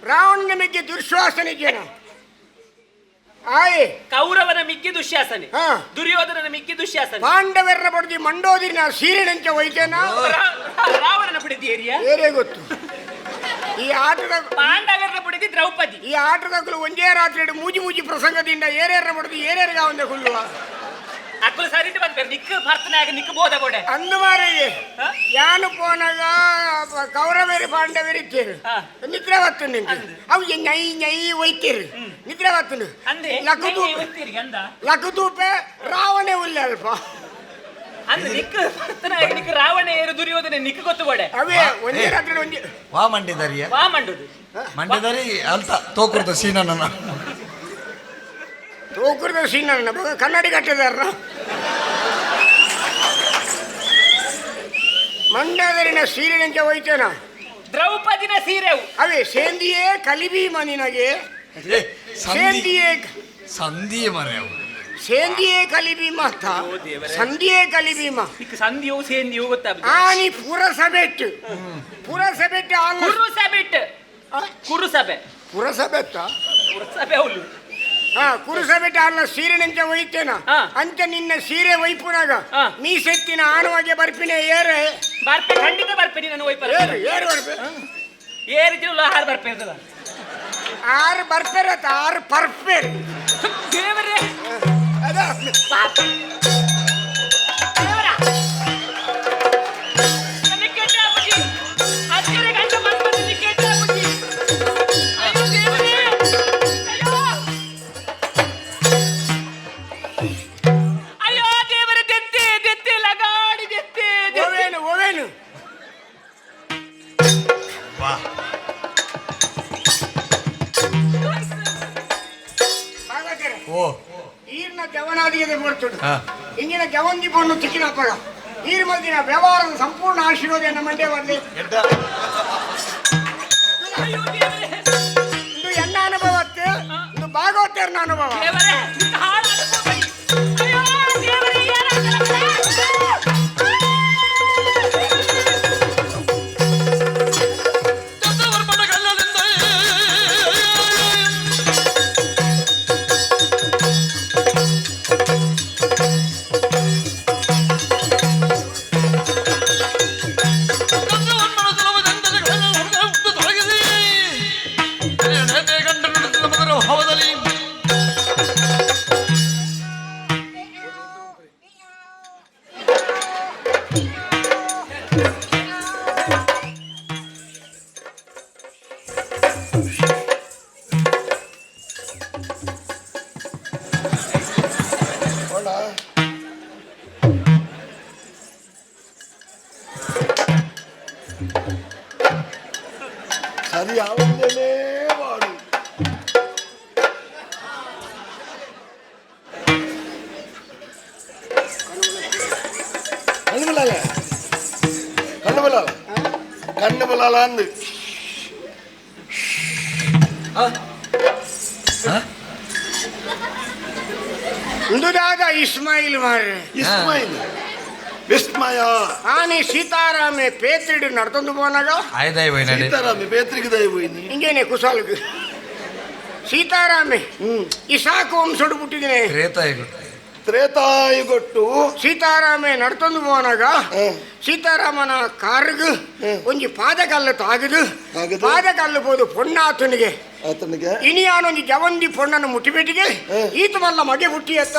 ರಾವಣ ನಿಮಗೆ ದುಶ್ವಾಸನಿಜ್ಜೇನ ಆಯ್ ಕೌರವನ ಮಿಕ್ಕಿ ದುಶ್ಯಾಸನೆ ಹಾ. ದುರ್ಯೋಧನನ ಮಿಕ್ಕಿ ದುಶ್ಯಾಸನೆ ಪಾಂಡವರನ್ನ ಬಡ್ದಿ ಮಂಡೋದಿನ ಸೀರೆನಂಚ ಒಯ್ತೇನ ರಾವಣನ ಬಿಡಿದಿ ಏರಿಯಾ ಬೇರೆ ಗೊತ್ತು ಈ ಆಟದ ಪಾಂಡವರನ್ನ ಬಿಡಿದಿ ದ್ರೌಪದಿ ಈ ಆಟದಕ್ಕಲು ಒಂದೇ ರಾತ್ರಿ ಇಡು ಮೂಜಿ ಮೂಜಿ ಪ್ರಸಂಗದಿಂದ ಏರೇರ ಬಡ್ದು ಏರೇರ್ಗ ಒಂದೇ ಹುಲ್ಲುವ ಅಕ್ಕಲು ಸರಿಟ್ ಬಂದ್ಬೇರೆ ನಿಕ್ ಭರ್ತನಾಗ ನಿಕ್ ಬೋಧ ಬೋಡೆ ಅಂದು ಮಾರಯ್ಯ ಹಾ? ಯಾನು ಪೋನಾಗ ಕೌರವೇರಿ ಪಾಂಡವೇರಿ ಇತ್ತೀರು ಹಾ. ನಿದ್ರೆ ಬತ್ತು ನಿಂಗೆ ಅವು ನೈ ನೈ ಒಯ್ತೀರಿ ನಿದ್ರೆ ಬತ್ತು ಅಂದೆ ಲಕುದು ಅಂದ ಲಕುದೂಪೆ ರಾವಣೆ ಉಲ್ಲ ಅಲ್ಪ ಅಂದ್ರೆ ನಿಕ್ ಭರ್ತನಾಗ ನಿಕ್ ರಾವಣ ಏರು ದುರ್ಯೋಧನ ನಿಕ್ ಗೊತ್ತು ಬೋಡೆ ಅವೇ ಒಂದೇ ರಾತ್ರಿ ಒಂದೇ ವಾ ಮಂಡ್ಯದಾರಿಯ ವಾ ಮಂಡುದು ಮಂಡ್ಯದಾರಿ ಅಲ್ತ ತೋಕುರ್ದ ಸೀನನ್ನ ತೋಕುರ್ದ ಸೀನ ಕನ್ನಡಿ ಕಟ್ಟಿದಾರ ಮಂಡ್ಯದರಿನ ಸೀರೆನಂಚ ಹೋಯ್ತೇನ ದ್ರೌಪದಿನ ಸೀರೆವು ಅವೇ ಸೇಂದಿಯೇ ಕಲಿಬಿ ಮನಿನಗೆ ಏ ಸೇಂದಿಯೇ ಸಂಧಿಯೇ ಮರೆ ಸೇಂದಿಯೇ ಕಲಿ ಭೀಮ ಸಂಧಿಯೇ ಕಲಿ ಭೀಮ ಸಂಧಿಯೋ ಸೇಂದಿಯೋ ಗೊತ್ತಾಗ ಆನಿ ಪುರಸಭೆಟ್ ಪುರಸಭೆಟ್ ಕುರುಸಭೆಟ್ ಕುರುಸಭೆ ಪುರಸಭೆತ್ತ ಪುರಸಭೆ ಅವಳು ಹಾ ಕುರುಸಭೆಟ್ ಅಲ್ಲ ಸೀರೆ ನಂಚ ಒಯ್ತೇನ ಅಂಚ ನಿನ್ನ ಸೀರೆ ಒಯ್ಪುನಾಗ ಮೀಸೆತ್ತಿನ ಆನವಾಗೆ ಬರ್ಪಿನ ಏರೆ ಬರ್ಪೆ ಖಂಡಿತ ಬರ್ಪೆ ನಾನು ಒಯ್ಪರ ಏರು ಏರು ಬರ್ಪೆ ಏರಿದ್ರು ಆರು ಬರ್ಪೆ ಇರ್ತದ ಆರು ಬರ್ಪೆರತ್ತ ಆರು ಪರ್ಪೆರ್ ದೇವರೇ ಅದ ಇಂಗಿನ ಜವಂದಿ ಪಣ್ಣು ತಿಕ್ಕಿನಪ್ಪಗ ಈರ್ ಮಲ್ದಿನ ವ್ಯವಹಾರದ ಸಂಪೂರ್ಣ ಆಶೀರ್ವಾದ ನಮ್ಮ ಮಂಡ್ಯ ಬರಲಿ. ಇದು ಎನ್ನ ಅನುಭವಕ್ಕೆ ಇದು ಭಾಗವತರ್ನ ಅನುಭವ. ಸರಿ ಯಾವತ್ತೇ ಮಾಡು. ಕಣ್ಣು ಬಲಾಲ ಕಣ್ಣು ಬಲಾಲ ಕಣ್ಣು ಬಲಾಲ ಅಂದು. ಇಂದುದಾದ ಇಸ್ಮಾಯಿಲ್ ಮಾರ್ರೆ. ಇಸ್ಮಾಯಿಲ್ ವಿಸ್ಮಯ. ಆನಿ ಸೀತಾರಾಮೆ ಪೇತ್ರಿಡು ನಡ್ತೊಂದು ಪೋನಾಗ ಸೀತಾರಾಮೆ ಪೇತ್ರಿಗೆ ದಯ ಪೋಯಿನಿ ಹಿಂಗೇನೆ ಕುಸಾಲ್ಗೆ ಸೀತಾರಾಮೆ ಇಸಾಕು ವಂಶಡು ಪುಟ್ಟಿದ್ದೀನಿ ತ್ರೇತಾಯುಗೊಟ್ಟು ಸೀತಾರಾಮೆ ನಡ್ತೊಂದು ಪೋನಾಗ ಸೀತಾರಾಮನ ಕಾರ್ಗ್ ಒಂಜಿ ಪಾದಕಲ್ಲು ತಾಗದು ಪಾದಕಲ್ಲು ಪೋದು ಪೊಣ್ಣಾತನಿಗೆ ಆತನಿಗೆ ಇನಿಯಾನೊಂಜಿ ಜವಂದಿ ಪೊಣ್ಣನ್ನು ಮುಟ್ಟಿಬೆಟ್ಟಿಗೆ ಈತ ಮಲ್ಲ ಮಗೆ ಹುಟ್ಟಿಯತ್ತ.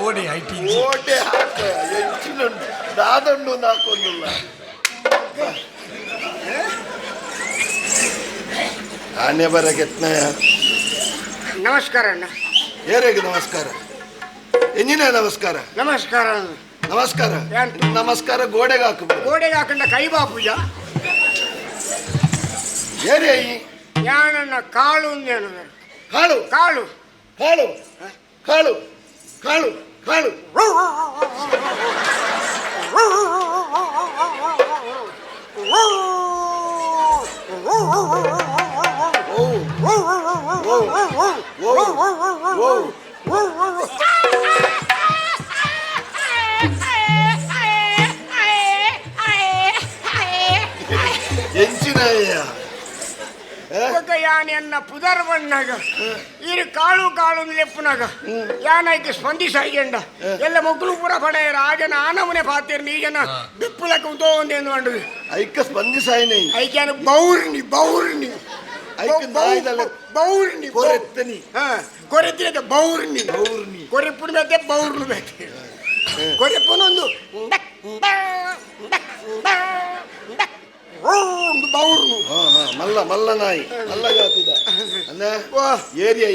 ಓಡಿ IT ಓಟೆ ಹಾಕ ಹೆಚ್ಚಿನುಂಟು ದಾದಂಡು ಒಂದು ಹಾಕೊಂದಿಲ್ಲ. ಆನೆ ಬರಕೆತ್ನಯ. ನಮಸ್ಕಾರ ಅಣ್ಣ. ಏರೇಗೆ ನಮಸ್ಕಾರ ಎಂಜಿನ ನಮಸ್ಕಾರ ನಮಸ್ಕಾರ ನಮಸ್ಕಾರ ನಮಸ್ಕಾರ. ಗೋಡೆಗೆ ಹಾಕು ಗೋಡೆಗೆ ಹಾಕೊಂಡ ಕೈ ಬಾಪುಜ ಏರೇ ಯಾನನ್ನ ಕಾಳು ಕಾಳು ಕಾಳು ಕಾಳು ಕಾಳು ಕಾಳು ಕಾಳು. ಓ ಓ ಓ ಓ ಎಂಚಿನಯ್ಯ ಯಾನೆನ್ನ ಪುದರ್ ಬಣ್ಣಾಗ ಇರು ಕಾಳು ಕಾಳು ಲೆಪ್ಪುನಾಗ ಯಾನೈಕೆ ಸ್ಪಂದಿಸಾಯ್ಗೆಂಡ ಎಲ್ಲ ಮೊಗ್ಲು ಪೂರ ಪಡೆಯರ ಆ ಜನ ಆನಮನೆ ಪಾತಿರ್ನಿ ಈ ಜನ ಬಿಪ್ಪುಲಕ್ಕ ಉಂಟೋ ಒಂದೇನು ಅಂಡು ಐಕ ಸ್ಪಂದಿಸಾಯ್ನೆ ಐಕ್ಯಾನ ಬೌರ್ನಿ ಬೌರ್ನಿ ಐಕ ನಾಯ್ದಲ್ಲ ಬೌರ್ನಿ ಕೊರೆತ್ತನಿ. ಕೊರೆತ್ತಿನ ಬೌರ್ನಿ ಬೌರ್ನಿ. ಕೊರೆಪ್ಪುನ ಬೇತೆ ಬೌರ್ನು ಬೇತೆ ಕೊರೆಪ್ಪುನೊಂದು ಒಂದು ಬೌರ್ನು. ಹಾ ಹಾ ಮಲ್ಲ ಮಲ್ಲ ನಾಯಿ ಮಲ್ಲ ಜಾತಿದ ಅನ್ನ ಏರಿಯ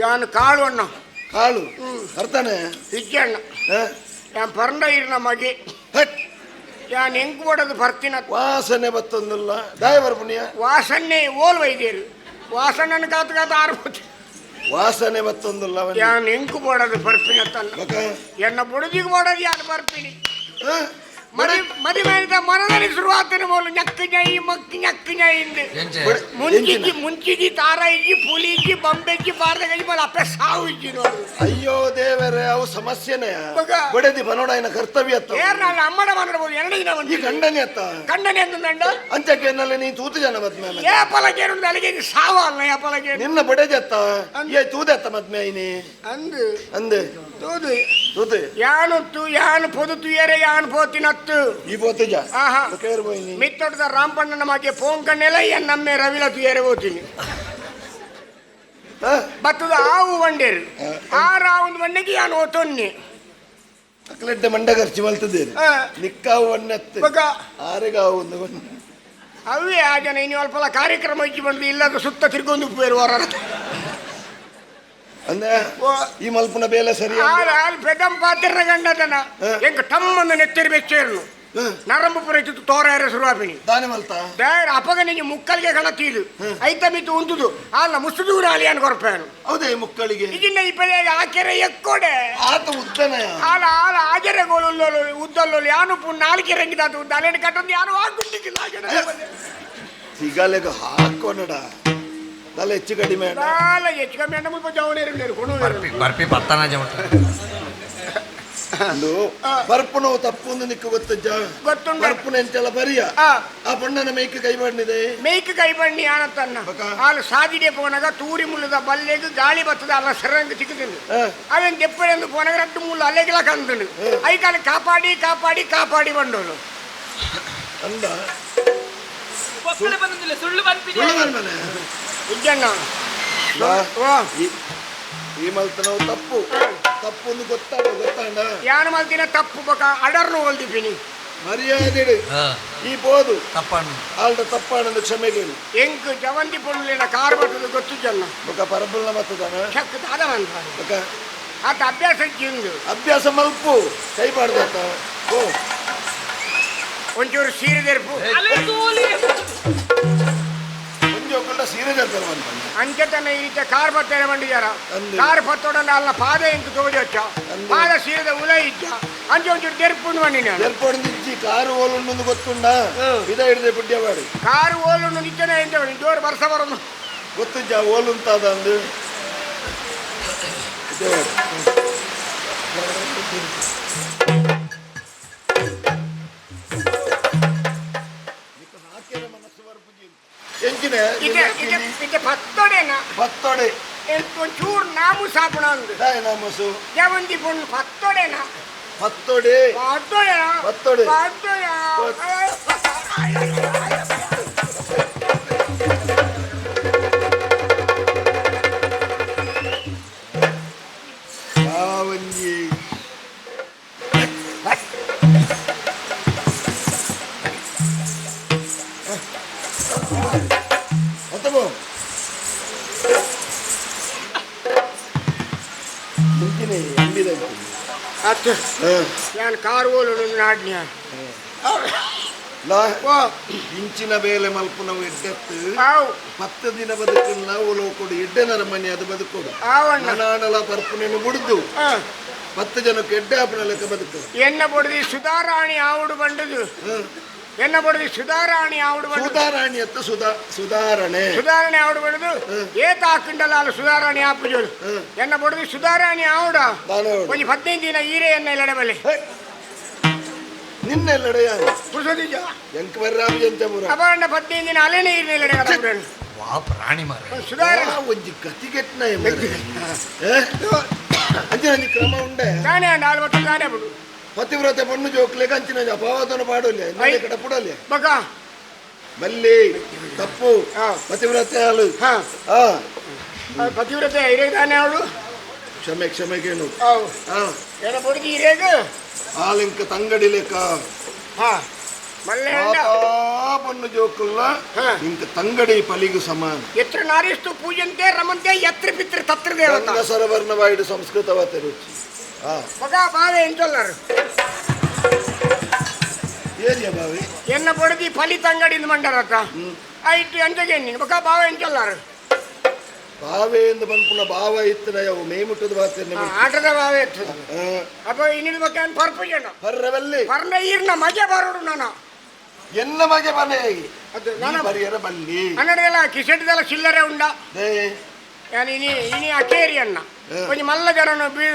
ಯಾನು ಕಾಳು ಅಣ್ಣ. ಕಾಳು ಅರ್ಥನೆ ಇಜ್ಜಣ್ಣ ಯಾನ್ ಪರಂಡ ಇರ್ನ ಮಗೆ ಯಾನ್ ಎಂಕ್ ಬೋಡದು ಬರ್ತಿನ ವಾಸನೆ ಬತ್ತೊಂದಿಲ್ಲ ದಾಯ ಪುಣ್ಯ ವಾಸನೆ ಓಲ್ ವೈದ್ಯರು ವಾಸನನ್ನು ಕಾತು ಕಾತು ಆರ್ಬೋದು ವಾಸನೆ ಬತ್ತೊಂದಿಲ್ಲ ಯಾನ್ ಎಂಕು ಬೋಡದು ಬರ್ಪಿನ ತನ್ನ ಎನ್ನ ಬುಡದಿಗೆ ಬೋಡದು ಯಾನ್ ಬರ್ಪಿನಿ. ಮದಿಮೇದ ಮನದಲ್ಲಿ ಶುರುವಾತನ ಮೂಲ ñಕ್ಕು ñೈ ಮಕ್ಕು ñಕ್ಕು ñೈ ಇಂದು ಮುಂಚಿಜಿ ಮುಂಚಿಜಿ ತಾರ ಇಜ್ಜಿ ಪುಲಿ ಇಜ್ಜಿ ಬಂಬೆ ಇಜ್ಜಿ ಬಾರದ ಗಜಿ ಮಲ ಅಪ್ಪೆ ಸಾವು ಇಜ್ಜಿ ನೋಡು. ಅಯ್ಯೋ ದೇವರೇ, ಅವು ಸಮಸ್ಯೆನೇ. ಬಡದಿ ಬನೋಡಾಯನ ಕರ್ತವ್ಯ ಅತ್ತ. ಏರ್ನಾಳ ಅಮ್ಮಡ ಬಂದಿರಬಹುದು ಎರಡು ದಿನ ಈ ಗಂಡನೇ ಅತ್ತ. ಗಂಡನೇ ಅಂತಂದ ಅಂಚಕ್ಕೆ ಎನ್ನಲ್ಲಿ ನೀ ತೂತು ಜನ ಮದ್ಮೆ ಏ ಪಲಕೇನು ಅಲ್ಲಿಗೆ ಸಾವ ಅಲ್ಲ ಏ ಪಲಕೇನು ನಿನ್ನ ಬಡದಿ ಅತ್ತ ಏ ತೂದೆ ಅತ್ತ ಮದ್ಮೆ ಐನಿ ಅಂದು ಅಂದೆ ತೂದು ತೂತು ಯಾನುತ್ತು ಯಾನು ಪೊದು ತುಯರೆ ಯಾನು ಪೋತಿನತ್ತು ಈ ಪೋತುಜ ಆಹಾ ಕೇರ್ ಬೋಯಿನಿ ಮಿತ್ತೊಟ್ಟದ ರಾಂಪಣ್ಣನ ಮಾಗೆ ಫೋನ್ ಕಣ್ಣೆಲ್ಲ ಏನ್ ನಮ್ಮೆ ರವಿಲ ತುಯರೆ ಹೋತೀನಿ ಬತ್ತದ ಆವು ಬಂಡೇರು ಆರಾವು ಬಂಡೆಗೆ ಯಾನು ಓತೊನ್ನಿ ಅಕ್ಲೆಡ್ಡೆ ಮಂಡ ಖರ್ಚು ಮಲ್ತದೇನು ನಿಕ್ಕಾವು ಒಣ್ಣೆತ್ತು ಆರೆಗಾವು ಒಂದು ಅವೇ ಆ ಜನ ಇನ್ನು ಅಲ್ಪಲ ಕಾರ್ಯಕ್ರಮ ಇಚ್ಚಿ ಬಂದು ಇಲ್ಲದ ಸುತ್ತ ತಿರ್ಗೊಂದು ಉಪ್ಪೇರು ಹೊರ ಅಂದ್ರೆ ಈ ಮಲ್ಪುನ ಬೇಲೆ ಸರಿ ಪೆದಂ ಪಾತಿರ್ನ ಗಂಡದನ ಎಂಕ ಟಮ್ಮನ್ನು ನೆತ್ತಿರ್ ಬೆಚ್ಚೇರ್ನು ನರಂಬು ಪುರ ಇತ್ತು ತೋರ ಶುರುವಾಪಿನಿ ದಾನೆ ಮಲ್ತ ಬೇರೆ ಅಪಗ ನಿಂಗೆ ಮುಕ್ಕಲ್ಗೆ ಗಣತೀರು ಐತ ಮಿತ್ತು ಉಂಟುದು ಅಲ್ಲ ಮುಸುದೂರ ಅಲಿಯನ್ ಕೊರ್ಪೇನು ಹೌದೇ ಮುಕ್ಕಳಿಗೆ ಇದಿನ್ನ ಇಪ್ಪದೇ ಆಕೆರೆ ಎಕ್ಕೋಡೆ ಆತ ಉದ್ದನ ಆಲ ಆಲ ಆಜರೆ ಗೋಲು ಉದ್ದಲ್ಲೋಲು ಯಾನು ಪು ನಾಲ್ಕೆ ರಂಗಿದಾತ ಉದ್ದ ಅಲೇನು ಕಟ್ಟೊಂದು ಯಾನು ಹಾಕುಂಟಿಕ್ಕಿಲ್ಲ ಸಿಗಲೆಗ ಹಾಕೋನಡ ತಲೆ ಹೆಚ್ಚು ಕಡಿಮೆ ದಾಲ ಹೆಚ್ಚು ಕಮ್ಮಿ ಅಣ್ಣ ಮುಲ್ಪ ಜವನೇರು ಬರ್ಪಿ ಬತ್ತಾನ ಜಮಟ ಅಂದು ಬರ್ಪುನವು ತಪ್ಪು ಒಂದು ನಿಕ್ಕು ಗೊತ್ತಜ್ಜ ಗೊತ್ತುಂಟು. ಬರ್ಪುನ ಎಂತೆಲ್ಲ ಬರಿಯ ಆ ಪೊಣ್ಣನ ಮೇಯ್ಕ್ ಕೈ ಮಾಡಿದೆ ಮೇಯ್ಕ್ ಕೈ ಬಣ್ಣಿ ಆನತ್ತನ್ನ ಆಲು ಸಾದಿಡೆ ಪೋನಾಗ ತೂರಿ ಮುಲ್ಲದ ಬಲ್ಲೆಗ್ ಗಾಳಿ ಬತ್ತದ ಅಲ್ಲ ಸರಂಗ್ ಚಿಕ್ಕುದುಂಡು ಅವೇನ್ ದೆಪ್ಪರೆಂದು ಪೋನಾಗ ರಡ್ಡು ಮುಳ್ಳು ಅಲ್ಲೆಗ್ಲ ಕಂದುಂಡು ಐಕಾಲ ಕಾಪಾಡಿ ಕಾಪಾಡಿ ಕಾಪಾಡಿ ಬಂಡೋಳು ಅಂದ ಒಕ್ಕಲು ಬಂದಿಲ್ಲ ಸುಳ್ಳು ಬಂದ್ಬಿಡಿ ಇಜ್ಜಣ್ಣ ಈ ಮಲ್ತನವು ತಪ್ಪು ತಪ್ಪು ಒಂದು ಗೊತ್ತಾಗ ಗೊತ್ತಾಂಡ ಯಾನು ಮಲ್ತಿನ ತಪ್ಪು ಬಕ ಅಡರ್ನು ಹೊಲ್ದಿದ್ದೀನಿ ಮರ್ಯಾದೆ ಈ ಬೋದು ತಪ್ಪಣ್ಣ ಆಲ್ಡ ತಪ್ಪಾಣಂದು ಕ್ಷಮೆ ಕೇಳು ಎಂಕ್ ಜವಂತಿ ಪೊಣ್ಣುಲಿನ ಕಾರ್ ಬರ್ತದ ಗೊತ್ತು ಜನ ಬೊಕ ಪರಬುಲ್ನ ಮತ್ತದಾನ ಚಕ್ ದಾದ ಅಂತ ಬೊಕ ಆತ ಅಭ್ಯಾಸ ಜಿಂದು ಅಭ್ಯಾಸ ಮಲ್ಪು ಕೈ ಬಾಡ್ದಾತ ಓ ಒಂಚೂರು ಸೀರೆ ದೆರ್ಪು ಅಲೆ ತೂಲಿ ಒಂಜಿ ಒಕ್ಕಲ್ಡ ಸೀರೆ ದರ್ಪರ ಬಂತಣ್ಣ ಅಂಚೆತನ ಈ ರೀತಿಯ ಕಾರ್ ಬತ್ತೇನೆ ಬಂಡಿದಾರ ಅಂದು. ಕಾರ್ ಪತ್ತೋಡಂಡ ಅಲ್ಲ ಪಾದ ಎಂಕ್ ತೋಡಿ ವಚ್ಚ ಅಂದು. ಪಾದ ಸೀರೆದ ಉಲ ಇಜ್ಜ ಅಂಚೆ ಒಂಚೂರು ದೆರ್ಪುಂಡು ಬಂಡಿ ನಾನು ಏರ್ಪೋಡ್ ಇಜ್ಜಿ ಕಾರು ಓಲುಂಡು ಗೊತ್ತುಂಡ ಇದ ಹಿಡಿದೆ ಪುಡ್ಯವಾಡಿ ಕಾರು ಓಲುಂಡು ನಿಚ್ಚನೆ ಎಂತ ಜೋರು ಬರ್ಸ ಬರೋದು ಗೊತ್ತುಜ್ಜ ಓಲುಂತಾದ ಅಂದು ಇದೇವಾಡಿ. ಎಂಚಿನ ಇದೆ ಇದೆ ಇದೆ ಪತ್ತೊಡೆನ ಪತ್ತೊಡೆ ಎಂತ ಒಂಚೂರು ನಾಮು ಸಾಪುಣ ಅಂದು ದಾಯ ನಾಮಸು ಜವಂತಿ ಪೊಣ್ಣು ಪತ್ತೊಡೆನ ಪತ್ತೊಡೆ ಪತ್ತೊಡೆನ ಪತ್ತೊಡೆ. ಪತ್ತೊಡೆ ಪಾವಂಜಿ ಅತ್ತಬೋ ಮುಂಚಿನ ಅಂಬಿದ ಅತ್ತು ನಾನು ಕಾರು ಓಲು ನಾಡ್ನ್ಯ ಲಾ ಇಂಚಿನ ಬೇಲೆ ಮಲ್ಪುನವು ಎಡ್ಡೆತ್ತು ಆವು 10 ದಿನ ಬದುಕು ನಾವು ಲೋಕೊಡು ಎಡ್ಡೆ ನರಮನೆ ಅದು ಬದುಕೋಡು ಆವಣ್ಣ ನನಾಡಲ ಪರ್ಪುನೆನು ಬುಡ್ದು 10 ಜನಕ್ಕೆ ಎಡ್ಡೆ ಆಪನ ಲೆಕ್ಕ ಬದುಕು ಎನ್ನ ಬೊಡದಿ ಸುಧಾರಾಣಿ ಆವುಡು ಬಂಡದು ಎನ್ನ ಬೊಡದಿ ಸುಧಾರಾಣಿ ಆವುಡು ಬಂಡದು ಸುಧಾರಾಣಿ ಅತ್ತ ಸುಧಾರಣೆ ಸುಧಾರಣೆ ಆವುಡು ಬಂಡದು ಏತ ಹಾಕಂಡಲ್ಲ ಅಲ್ಲ ಸುಧಾರಾಣಿ ಆಪುಜೋಲು ಎನ್ನ ಬೊಡದಿ ಸುಧಾರಾಣಿ ಆವುಡ ದಾನ ಆವುಡು. ಒಂಜಿ 15 ದಿನ ಈರೆ ಎನ್ನ ಇಲ್ಲಡೆ ಬಲ್ಲೆ ಹೇ. ನಿನ್ನೆಲ್ಲಡೆ ಯಾರು ಪುರುಷದಿಜ ಎಂಕ್ ಬರ್ರಾಬಿ ಎಂಚ ಪೂರ ಅಪಂಡ 15 ದಿನ ಅಲೇನೆ ಈರೆ ಇಲ್ಲಡೆ ಕಡಪುಡನು ವಾ ಪ್ರಾಣಿ ಮಾರ ಸುಧಾರಣೆ ಒಂಜಿ ಗತಿಗೆಟ್ನ ಅಂಚಿನ ಒಂಜಿ ಕ್ರಮ ಉಂಡೆ ತಾನೇ ಅಂಡ ಆಲ್ವತ್ತು ತಾನೇ ಬಿಡು ಪತಿವ್ರತೆ ಪಣ್ಣು ಜೋಕ್ಲೆಗ್ ಅಂಚಿನ ಒಂಜಿ ಅಪವಾದನ ಪಾಡೊಲ್ಲೆ I. ಕಡ ಪುಡೊಲ್ಲೆ ಬಕ ಬಲ್ಲಿ ತಪ್ಪು ಹಾ. ಪತಿವ್ರತೆ ಹಾಲು ಹಾ ಹಾ ಪತಿವ್ರತೆ ಇರೇಗ ತಾನೇ ಅವಳು ಕ್ಷಮೆ ಕ್ಷಮೆಗೇನು ಅವು ಹಾ ಏನ ಬೊಡದಿ ಇರೇಗ ಆಲಿಂಕ ತಂಗಡಿ ಲೆಕ್ಕ ಹಾ ಮಲ್ಲೆ ಅಂಡ ಪಣ್ಣು ಜೋಕುಲ್ಲ ಹಾ. ಇಂಕ ತಂಗಡಿ ಪಲಿಗು ಸಮಾನ ಎತ್ರ ನಾರಿಸ್ತು ಪೂಜಂತೆ ರಮಂತೆ ಎತ್ರ ಪಿತ್ರ ತತ್ರ ದೇವತ ಗಂಗ ಸರವರ್ಣ ವಾಯುಡು ಸಂಸ್ಕೃತವಾದ ರುಚಿ ಹಾ ಮಗ ಬಾವೆ ಎಂಚೊಲ್ಲರು ಏರಿಯ ಬಾವಿ ಎನ್ನ ಬೊಡದಿ ಫಲಿ ತಂಗಡಿಂದ ಮಂಡರತ್ತ ಐಟು ಎಂಚಗೆ ನೀನು ಮಗ ಬಾವೆ ಎಂಚೊಲ್ಲರು ಬಾವೆ ಎಂದು ಪನ್ಪುನ ಭಾವ ಇತ್ತನ ಅವು ಮೇಮುಟ್ಟದ ಬಾತೇನೆ ಆಟದ ಭಾವ ಇತ್ತು ಅಪ್ಪ ಇನ್ನಿನ ಬಗ್ಗೆ ಪರ್ಪು ಜನ ಪರ್ರವಲ್ಲಿ ಪರ್ನ ಈರ್ನ ಮಜೆ ಬರೋಡು ನಾನು ಎನ್ನ ಮಗೆ ಮನೆ ಅದು ನಾನು ಪರಿಯರ ಬಲ್ಲಿ ಕನ್ನಡದೆಲ್ಲ ಕಿಸೆಟ್ದೆಲ್ಲ ಚಿಲ್ಲರೆ ಉಂಡ they ಯಾನ್ ಇನಿ ಇನಿ ಅಕೇರಿ ಅನ್ನ ಒಂಜಿ ಮಲ್ಲ ಜನನು ಬೀ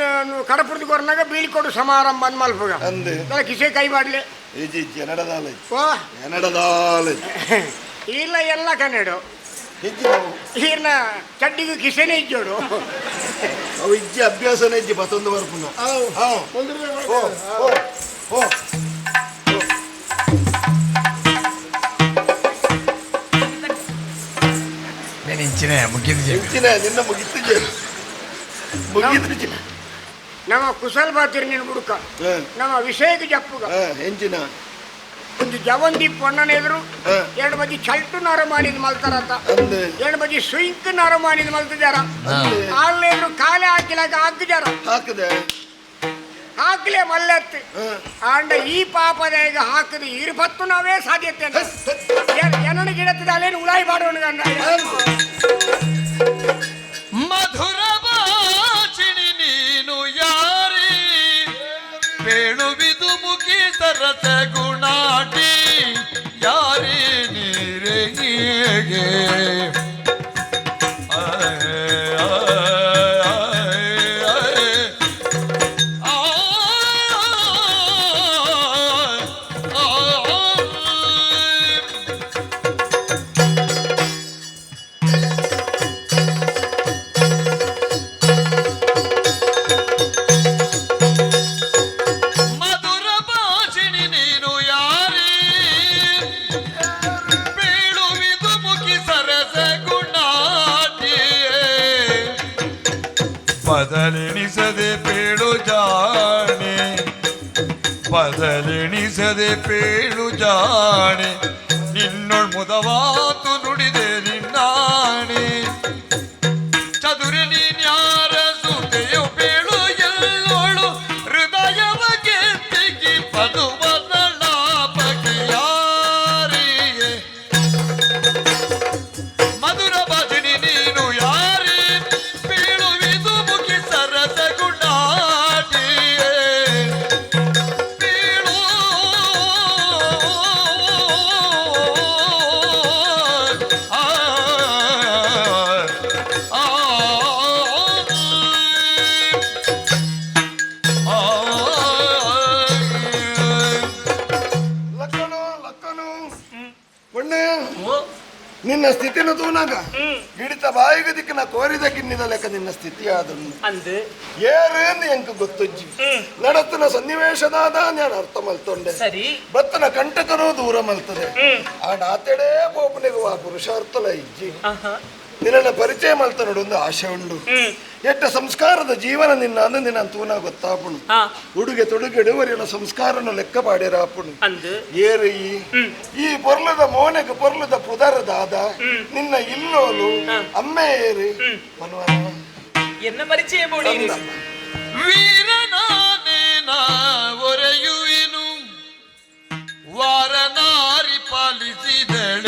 ಕಡಪುರ್ದು ಕೊರ್ನಾಗ ಬೀಳ್ಕೊಡು ಸಮಾರಂಭ ಅಂದ್ ಮಲ್ಪುಗ ಅಂದ್. ಕಿಸೆ ಕೈ ಮಾಡ್ಲಿ ಇಜ್ಜಿ ಎನಡದಾಲ ಓ ಎನಡದಾಲ ಇಲ್ಲ ಎಲ್ಲ ಕನ್ನಡ ಇಜ್ಜಿ ನಾವು ಈರ್ನ ಚಡ್ಡಿಗೂ ಕಿಸೆನೇ ಇಜ್ಜೋಡು ಅವು ಇಜ್ಜಿ ಅಭ್ಯಾಸನೇ ಇಜ್ಜಿ ಬತ್ತೊಂದು ಬರ್ಪುನ ಓ ಓ ಓ నేను ఇంచినే ముగ్గింది చెప్పి ಇಂಚಿನ ನಿನ್ನ ಮುಗಿತ್ತು ಮುಗಿತು ನಮ್ಮ ಕುಶಲ್ ಬಾತಿರ್ ನೀನು ಬುಡುಕ ನಮ್ಮ ವಿಷಯಕ್ಕೆ ಜಪ್ಪುಗ ಎಂಚಿನ ಒಂದು ಜವಂದಿ ಪೊಣ್ಣನ ಎದುರು ಹ. ಎರಡು ಬದಿ ಚಲ್ಟು ನರಮಾನಿದ ಮಲ್ತಾರತ ಅಂದ್. ಎರಡು ಬದಿ ಸುಂಕ್ ನರಮಾನಿದ ಮಲ್ತಿದಾರ ಆಳ್ನ ಎದುರು ಕಾಲೆ ಹಾಕಿಲಾಗ ಹಾಕಿದಾರ ಹಾಕದೆ ಹಾಕ್ಲೆ ಮಲ್ಲೆತ್ತು ಹ. ಆಂಡ ಈ ಪಾಪದ ಈಗ ಹಾಕದು ಇರುಪತ್ತು ನಾವೇ ಸಾಧ್ಯತೆ ಏನನ್ನ ಗಿಡತ್ತದ ಅಲ್ಲೇನು ಉಳಾಯಿ ಮಾಡೋಣ ಗಂಡ ಮಧುರ ವಾಚಿಣಿ ನೀನು ಯಾರಿ ಪೇಳುವಿದು ಮುಖಿ ಸರಸ ಗುಣಾಟಿ ಯಾರಿ ನೀರೆಗೆ ಮಧುರ ಭಾಷಿಣಿ ನೀನು ಯಾರೇ ಬೀಳುವಿದು ಮುಖಿ ಸರಸ ಗುಣಾಟಿಯೇ ಬದಲೆಣಿಸದೆ ಪೇಳು ಜಾಣೆ ಬದಲೆಣಿಸದೆ ಪೇಳು ಜಾಣೆ ನಿನ್ನೊಳ್ ಮುದವಾತು ನುಡಿದೆ ನಿನ್ನಾಣೆ ಚದುರಿ ನೀನ್ಯಾರ ಸುತೆಯು ಬೀಳು ಎಲ್ಲೋಳು ಹೃದಯವ ಗೆದ್ದಿಗಿ ಪದುವದಳಾಪಗೆ ಯಾರಿಯೇ ಮಧುರ ಭಜನಿ ನೀನು ಯಾರೇ ಬೀಳುವಿದು ಮುಖಿ ಸರಸ ಗುಣಾಟಿಯೇ ಬೀಳು ಆ ಆ ಆ ಲಕ್ಕನು ಲಕ್ಕನು ಒಣ್ಣೆ ನಿನ್ನ ಸ್ಥಿತಿನ ತೂನಾಗ ಹಿಡಿತ ಬಾಯಿಗೆ ದಿಕ್ಕಿನ ಕೋರಿದ ಕಿನ್ನಿದ ಲೆಕ್ಕ ನಿನ್ನ ಸ್ಥಿತಿ ಆದನು ಅಂದ್ ಏರೇನು ಎಂಕ ಗೊತ್ತುಜ್ಜಿ ನಡತನ ಸನ್ನಿವೇಶದಾದ ನಾನು ಅರ್ಥ ಮಲ್ತೊಂಡೆ ಸರಿ ಬತ್ತನ ಕಂಟಕನೂ ದೂರ ಮಲ್ತದೆ ಆ ನಾತೆಡೇ ಪೋಪನಿಗೂ ಆ ಪುರುಷಾರ್ಥಲ ಇಜ್ಜಿ ಆಹಾ ನಿನ್ನ ಪರಿಚಯ ಮಲ್ತ ನೋಡೊಂದು ಆಶೆ ಉಂಡು ಎಟ್ಟ ಸಂಸ್ಕಾರದ ಜೀವನ ನಿನ್ನ ಅಂದು ನಿನ್ನ ತೂನ ಗೊತ್ತಾಪುಣು ಹಾ ಉಡುಗೆ ತೊಡುಗೆಡುವರಿನ ಸಂಸ್ಕಾರನ ಲೆಕ್ಕ ಪಾಡಿರಾಪುಣು ಅಂದ್ ಏರು ಈ ಈ ಪೊರ್ಲದ ಮೋನೆಗೆ ಪೊರ್ಲದ ಪುದರ ದಾದ ನಿನ್ನ ಇಲ್ಲೋಲು ಅಮ್ಮೆ ಏರಿ ಮನ್ವರ ಎನ್ನ ಪರಿಚಯ ಬೋಡಿ ವೀರನಾನೇನ ಒರೆಯುವಿನು ವಾರನಾರಿ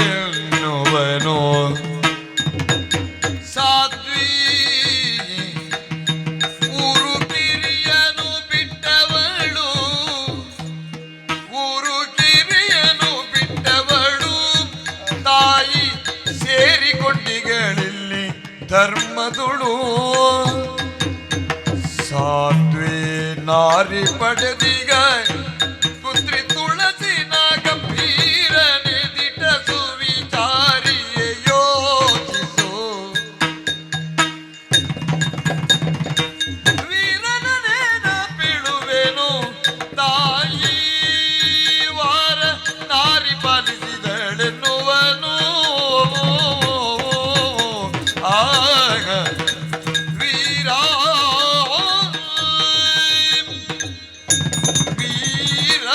ಪಾಲಿಸಿದಳೆನ್ನುವನು ಸಾಧ್ವಿ ಊರು ಕಿರಿಯನು ಬಿಟ್ಟವಳು ಊರು ಕಿರಿಯನು ಬಿಟ್ಟವಳು ತಾಯಿ ಸೇರಿಕೊಂಡಿಗಳಿಲ್ಲಿ ಧರ್ಮದುಳು ಸಾತ್ವೇ ನಾರಿ ಪಡೆದಿಗ ಪುತ್ರಿ ತುಳಸಿ ಗಂಭೀರ ದಿಟ ಸುವಿಚಾರಿಯೇ ಯೋಚಿಸು ವೀರನೇನ ಬೀಳುವೆನು ತಾಯಿ ವಾರ ನಾರಿ ಪಾಲಿಸಿದಳೆನ್ನುವನು ಆಗ ವೀರ ವೀರ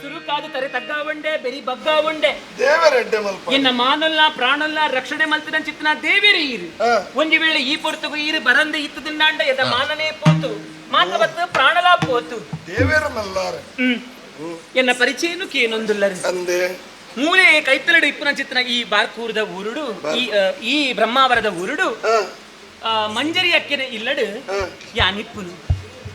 ಸುರುಕಾದ ತರೆ ತಗ್ಗಾವಂಡೆ ಬೆರಿ ಬಗ್ಗಾವಂಡೆ ದೇವರೆಡ್ಡೆ ಮಲ್ಪ ಎನ್ನ ಮಾನಲ್ಲ ಪ್ರಾಣಲ್ಲ ರಕ್ಷಣೆ ಮಲ್ತಿನ ಚಿತ್ನ ದೇವೇರಿ ಈರು ಹಾ. ಒಂದು ವೇಳೆ ಈ ಪೊರ್ತುಗು ಈರು ಬರಂದೆ ಇತ್ತದಿಂಡಾಂಡ ಎದ ಮಾನನೇ ಪೋತು ಮಾತವತ್ತು ಪ್ರಾಣಲಾ ಪೋತು ದೇವೇರ ಮಲ್ಲಾರ ಎನ್ನ ಪರಿಚಯನು ಕೇನೊಂದುಲ್ಲರು ಅಂದೆ ಮೂಲೆ ಕೈತಲಡು ಇಪ್ಪುನ ಚಿತ್ರ ಈ ಬಾರ್ಕೂರದ ಊರುಡು ಈ ಬ್ರಹ್ಮಾವರದ ಊರುಡು ಮಂಜರಿ ಅಕ್ಕೆನ ಇಲ್ಲಡು ಯಾನಿಪ್ಪುನು.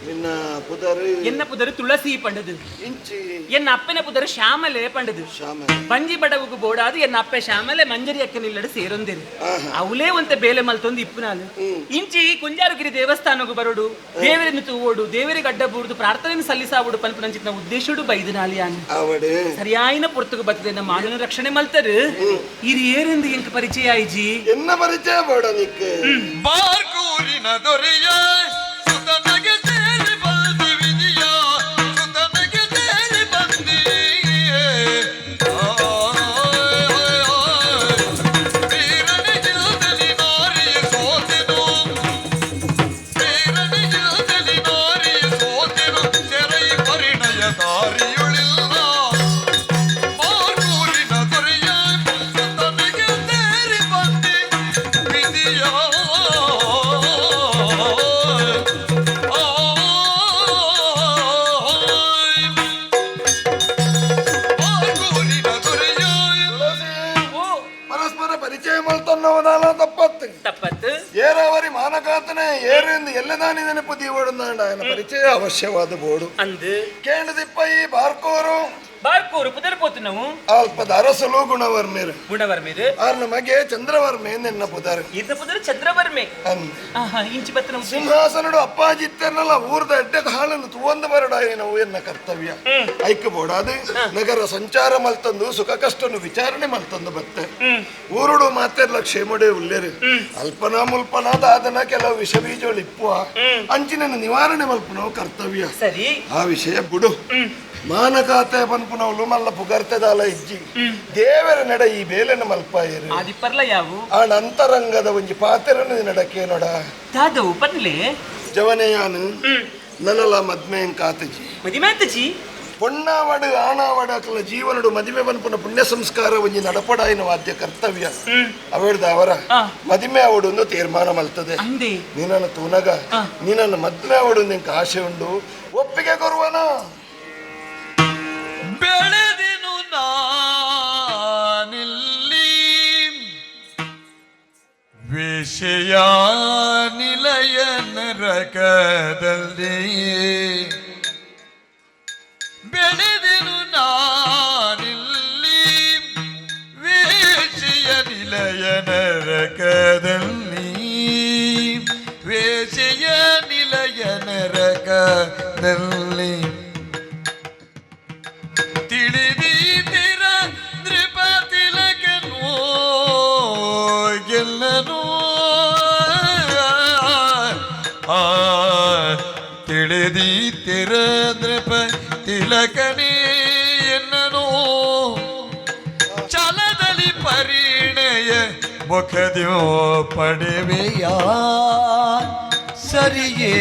ನಿನ್ನ ಪುದರು ಎನ್ನ ಪುದರು ತುಳಸಿ ಪಂಡದು. ಇಂಚಿ ಎನ್ನ ಅಪ್ಪನ ಪುದರು ಶ್ಯಾಮಲೆ ಪಂಡದು. ಶ್ಯಾಮಲೆ ಬಂಜಿ ಬಡವುಗು ಬೋಡಾದು ಎನ್ನ ಅಪ್ಪೆ ಶ್ಯಾಮಲೆ ಮಂಜರಿ ಅಕ್ಕನ ಇಲ್ಲಡು ಸೇರೊಂದಿರು. ಅವಲೇ ಒಂತೆ ಬೇಲೆ ಮಲ್ತೊಂದು ಇಪ್ಪುನಾಲು. ಇಂಚಿ ಕುಂಜಾರುಗಿರಿ ದೇವಸ್ಥಾನಗು ಬರೋಡು, ದೇವರನ್ನು ತೂವೋಡು, ದೇವರಿಗೆ ಅಡ್ಡ ಬೂಡುದು ಪ್ರಾರ್ಥನೆಯನ್ನು ಸಲ್ಲಿಸಾವುಡು ಪಲ್ಪುನಂಚಿನ ಉದ್ದೇಶಡು ಬೈದನಾಲಿ ಯಾನು. ಸರಿಯಾಯಿನ ಪೊರ್ತುಗು ಬರ್ತದೆ ನಮ್ಮ ಮಾನನ ರಕ್ಷಣೆ ಮಲ್ತರು. ಇರು ಏರೆಂದು ಎಂಕ್ ಪರಿಚಯ ಆಯ್ಜಿ? ಎನ್ನ ಪರಿಚಯ ಬೇಡ ನಿಕ್. ಬಾರ್ಕೂರಿನ ದೊರೆಯ ಸುತನಗೆ ಸೇರಿ ಬಂದಿ ವಿಧಿಯ ಸುತನಗೆ ಸೇರಿ ಬಂದಿ ವೀರನಿಗಿಲ್ದಲಿ ನಾರಿಯ ಸೋತೆನು ವೀರನಿಗಿಲ್ದಲಿ ನಾರಿಯ ಸೋತೆನು ಸೆರೈ ಪರಿಣಯ ದಾರಿಯುಳಿಲ್ಲ ಬಾರ್ಕೂರಿನ ದೊರೆಯ ಸುತನಗೆ ಸೇರಿ ಬಂದಿ ವಿಧಿಯ. ಬಾರ್ಕೂರಿನ ದೊರೆಯ. ಓ. ಪರಸ್ಪರ ಪರಿಚಯ ಮಲ್ತನ್ನವನಾಲ ತಪ್ಪತ್ತು. ತಪ್ಪತ್ತು. ಏರಾವರಿ ಮಾನಕಾತನೆ ಏರೆಂದು ಎಲ್ಲದಾನಿ ನೆನಪು ದೀವಡುಂದಾಂಡ ఆయన ಪರಿಚಯ ಅವಶ್ಯವಾದ ಬೋಡು. ಅಂದು. ಕೇಂದ್ರದಿಪ್ಪ ಈ ಬಾರ್ಕೋರು. ಬಾರ್ಕೂರು ಪುದರ್ ಪೋತುನವು. ಅಲ್ಪದ ಅರಸಲು ಗುಣವರ್ಮೇರು. ಗುಣವರ್ಮೇರು. ಆರ್ನ ಮಗೆ ಚಂದ್ರವರ್ಮೆ ನಿನ್ನ ಪುದರ್. ಇರ್ನ ಪುದರ್ ಚಂದ್ರವರ್ಮೆ. ಅಂದ್. ಆಹಾ, ಇಂಚಿ ಬತ್ತನ. ಸಿಂಹಾಸನಡು ಅಪ್ಪಾಜಿತ್ತೆರ್ನಲ್ಲ ಊರ್ದ ಎಡ್ಡೆ ಹಾಳನ್ನು ತುವಂದು ಬರಡಾಯಿನವು ಎನ್ನ ಕರ್ತವ್ಯ. ಐಕ್ ಬೋಡಾದು ನಗರ ಸಂಚಾರ ಮಲ್ತಂದು ಸುಖ ಕಷ್ಟನು ವಿಚಾರಣೆ ಮಲ್ತಂದು ಬತ್ತೆ. ಊರುಡು ಮಾತೆರ್ಲ ಕ್ಷೇಮಡೆ ಉಲ್ಲೇರು. ಅಲ್ಪನ ಮುಲ್ಪನ ದಾದನ ಕೆಲವು ವಿಷ ಬೀಜಗಳು ಇಪ್ಪುವ ಅಂಚಿನ ನಿವಾರಣೆ ಮಲ್ಪನವು ಕರ್ತವ್ಯ. ಸರಿ. ಆ ವಿಷಯ ಬಿಡು. ಮಾನಕಾತೆ ಪನ್ಪುನವಲು ಮಲ್ಲ ಪುಗರ್ತೆದಾಲ ಇಜ್ಜಿ. ದೇವರ ನಡ ಈ ಬೇಲೆನ ಮಲ್ಪಾಯರು. ಆದಿಪ್ಪರ್ಲ ಯಾವು. ಆ ಅಂತರಂಗದ ಒಂಜಿ ಪಾತೆರನು ನಡಕೆ ನೋಡ. ದಾದವು ಪನ್ಲೆ. ಜವನೆಯಾನು ನನಲ ಮದ್ಮೆಯಂ ಕಾತಜಿ. ಮದಿಮಾತಜಿ. ಪೊಣ್ಣಾವಡು ಆಣಾವಡು ಅಕಲ ಜೀವನಡು ಮದಿಮೆ ಪನ್ಪುನ ಪುಣ್ಯ ಸಂಸ್ಕಾರ ಒಂಜಿ ನಡಪಡಾಯಿನ ವಾದ್ಯ ಕರ್ತವ್ಯ. ಅವೆಡ್ದ ಅವರ ಮದಿಮೆ ಅವಡು ಒಂದು ತೀರ್ಮಾನ ಮಲ್ತದೆ. ಅಂದೆ. ನಿನ್ನನ್ನು ತೂನಗ ನಿನ್ನನ್ನು ಮದ್ಮೆ ಅವಡು ನಿಂಗೆ ಆಸೆ ಉಂಡು, ಒಪ್ಪಿಗೆ ಕೊರುವನ? ಬೆಳೆದೆನು ನಾನಿಲ್ಲಿ ವಿಷಯ ನಿಲಯ ನರಕದಲ್ಲಿ. ಬೆಳೆದೆನು ನಾನಿಲ್ಲಿ ವೇಷೆಯ ನಿಲಯ ನರಕದಲ್ಲಿ, ವೇಷೆಯ ನಿಲಯ ನರಕದಲ್ಲಿ. ತಿಳಿದೀತಿರ ನೃಪತಿಲಕನು ಗೆಲ್ಲನು ಆ ತಿಳಿದೀತಿರ ನೃಪ ತಿಲಕನೇ ಎನ್ನನು ಛಲದಲ್ಲಿ ಪರಿಣಯ ಮುಖದ್ಯೋ ಪಡೆವೆಯ. ಸರಿಯೇ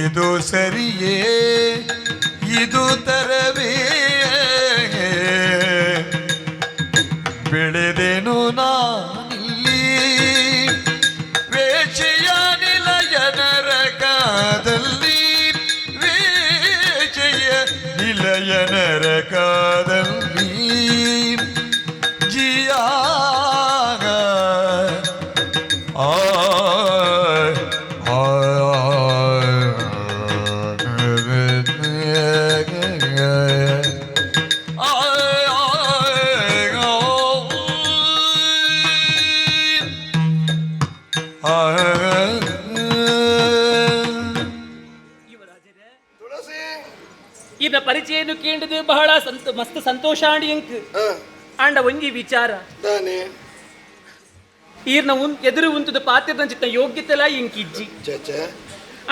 ಇದು, ಸರಿಯೇ ಇದು ತರವೇ? ಬೆಳೆದೆನು ನಾನಿಲ್ಲಿ ವೇಷೆಯ ನಿಲಯ ನರಕದಲ್ಲಿ, ವೇಷೆಯ ನಿಲಯ ನರಕದಲ್ಲಿ. ಜಿಯಾಗ ಆ ಆ ತುಳಸಿ. ಇನ್ನ ಪರಿಚಯನು ಕೇಂಡದು ಬಹಳ ಸಂತ ಮಸ್ತ್ ಸಂತೋಷ ಆಂಡ್ ಎಂಕ್. ಆಂಡ ಒಂಜಿ ವಿಚಾರ. ದಾನೆ? ಈರ್ನ ಉನ್ ಎದುರು ಉಂತುದ ಪಾತ್ರನ ಚಿತ್ತ ಯೋಗ್ಯತೆಲ ಎಂಕ್ ಇಜ್ಜಿ. ಚಚೆ.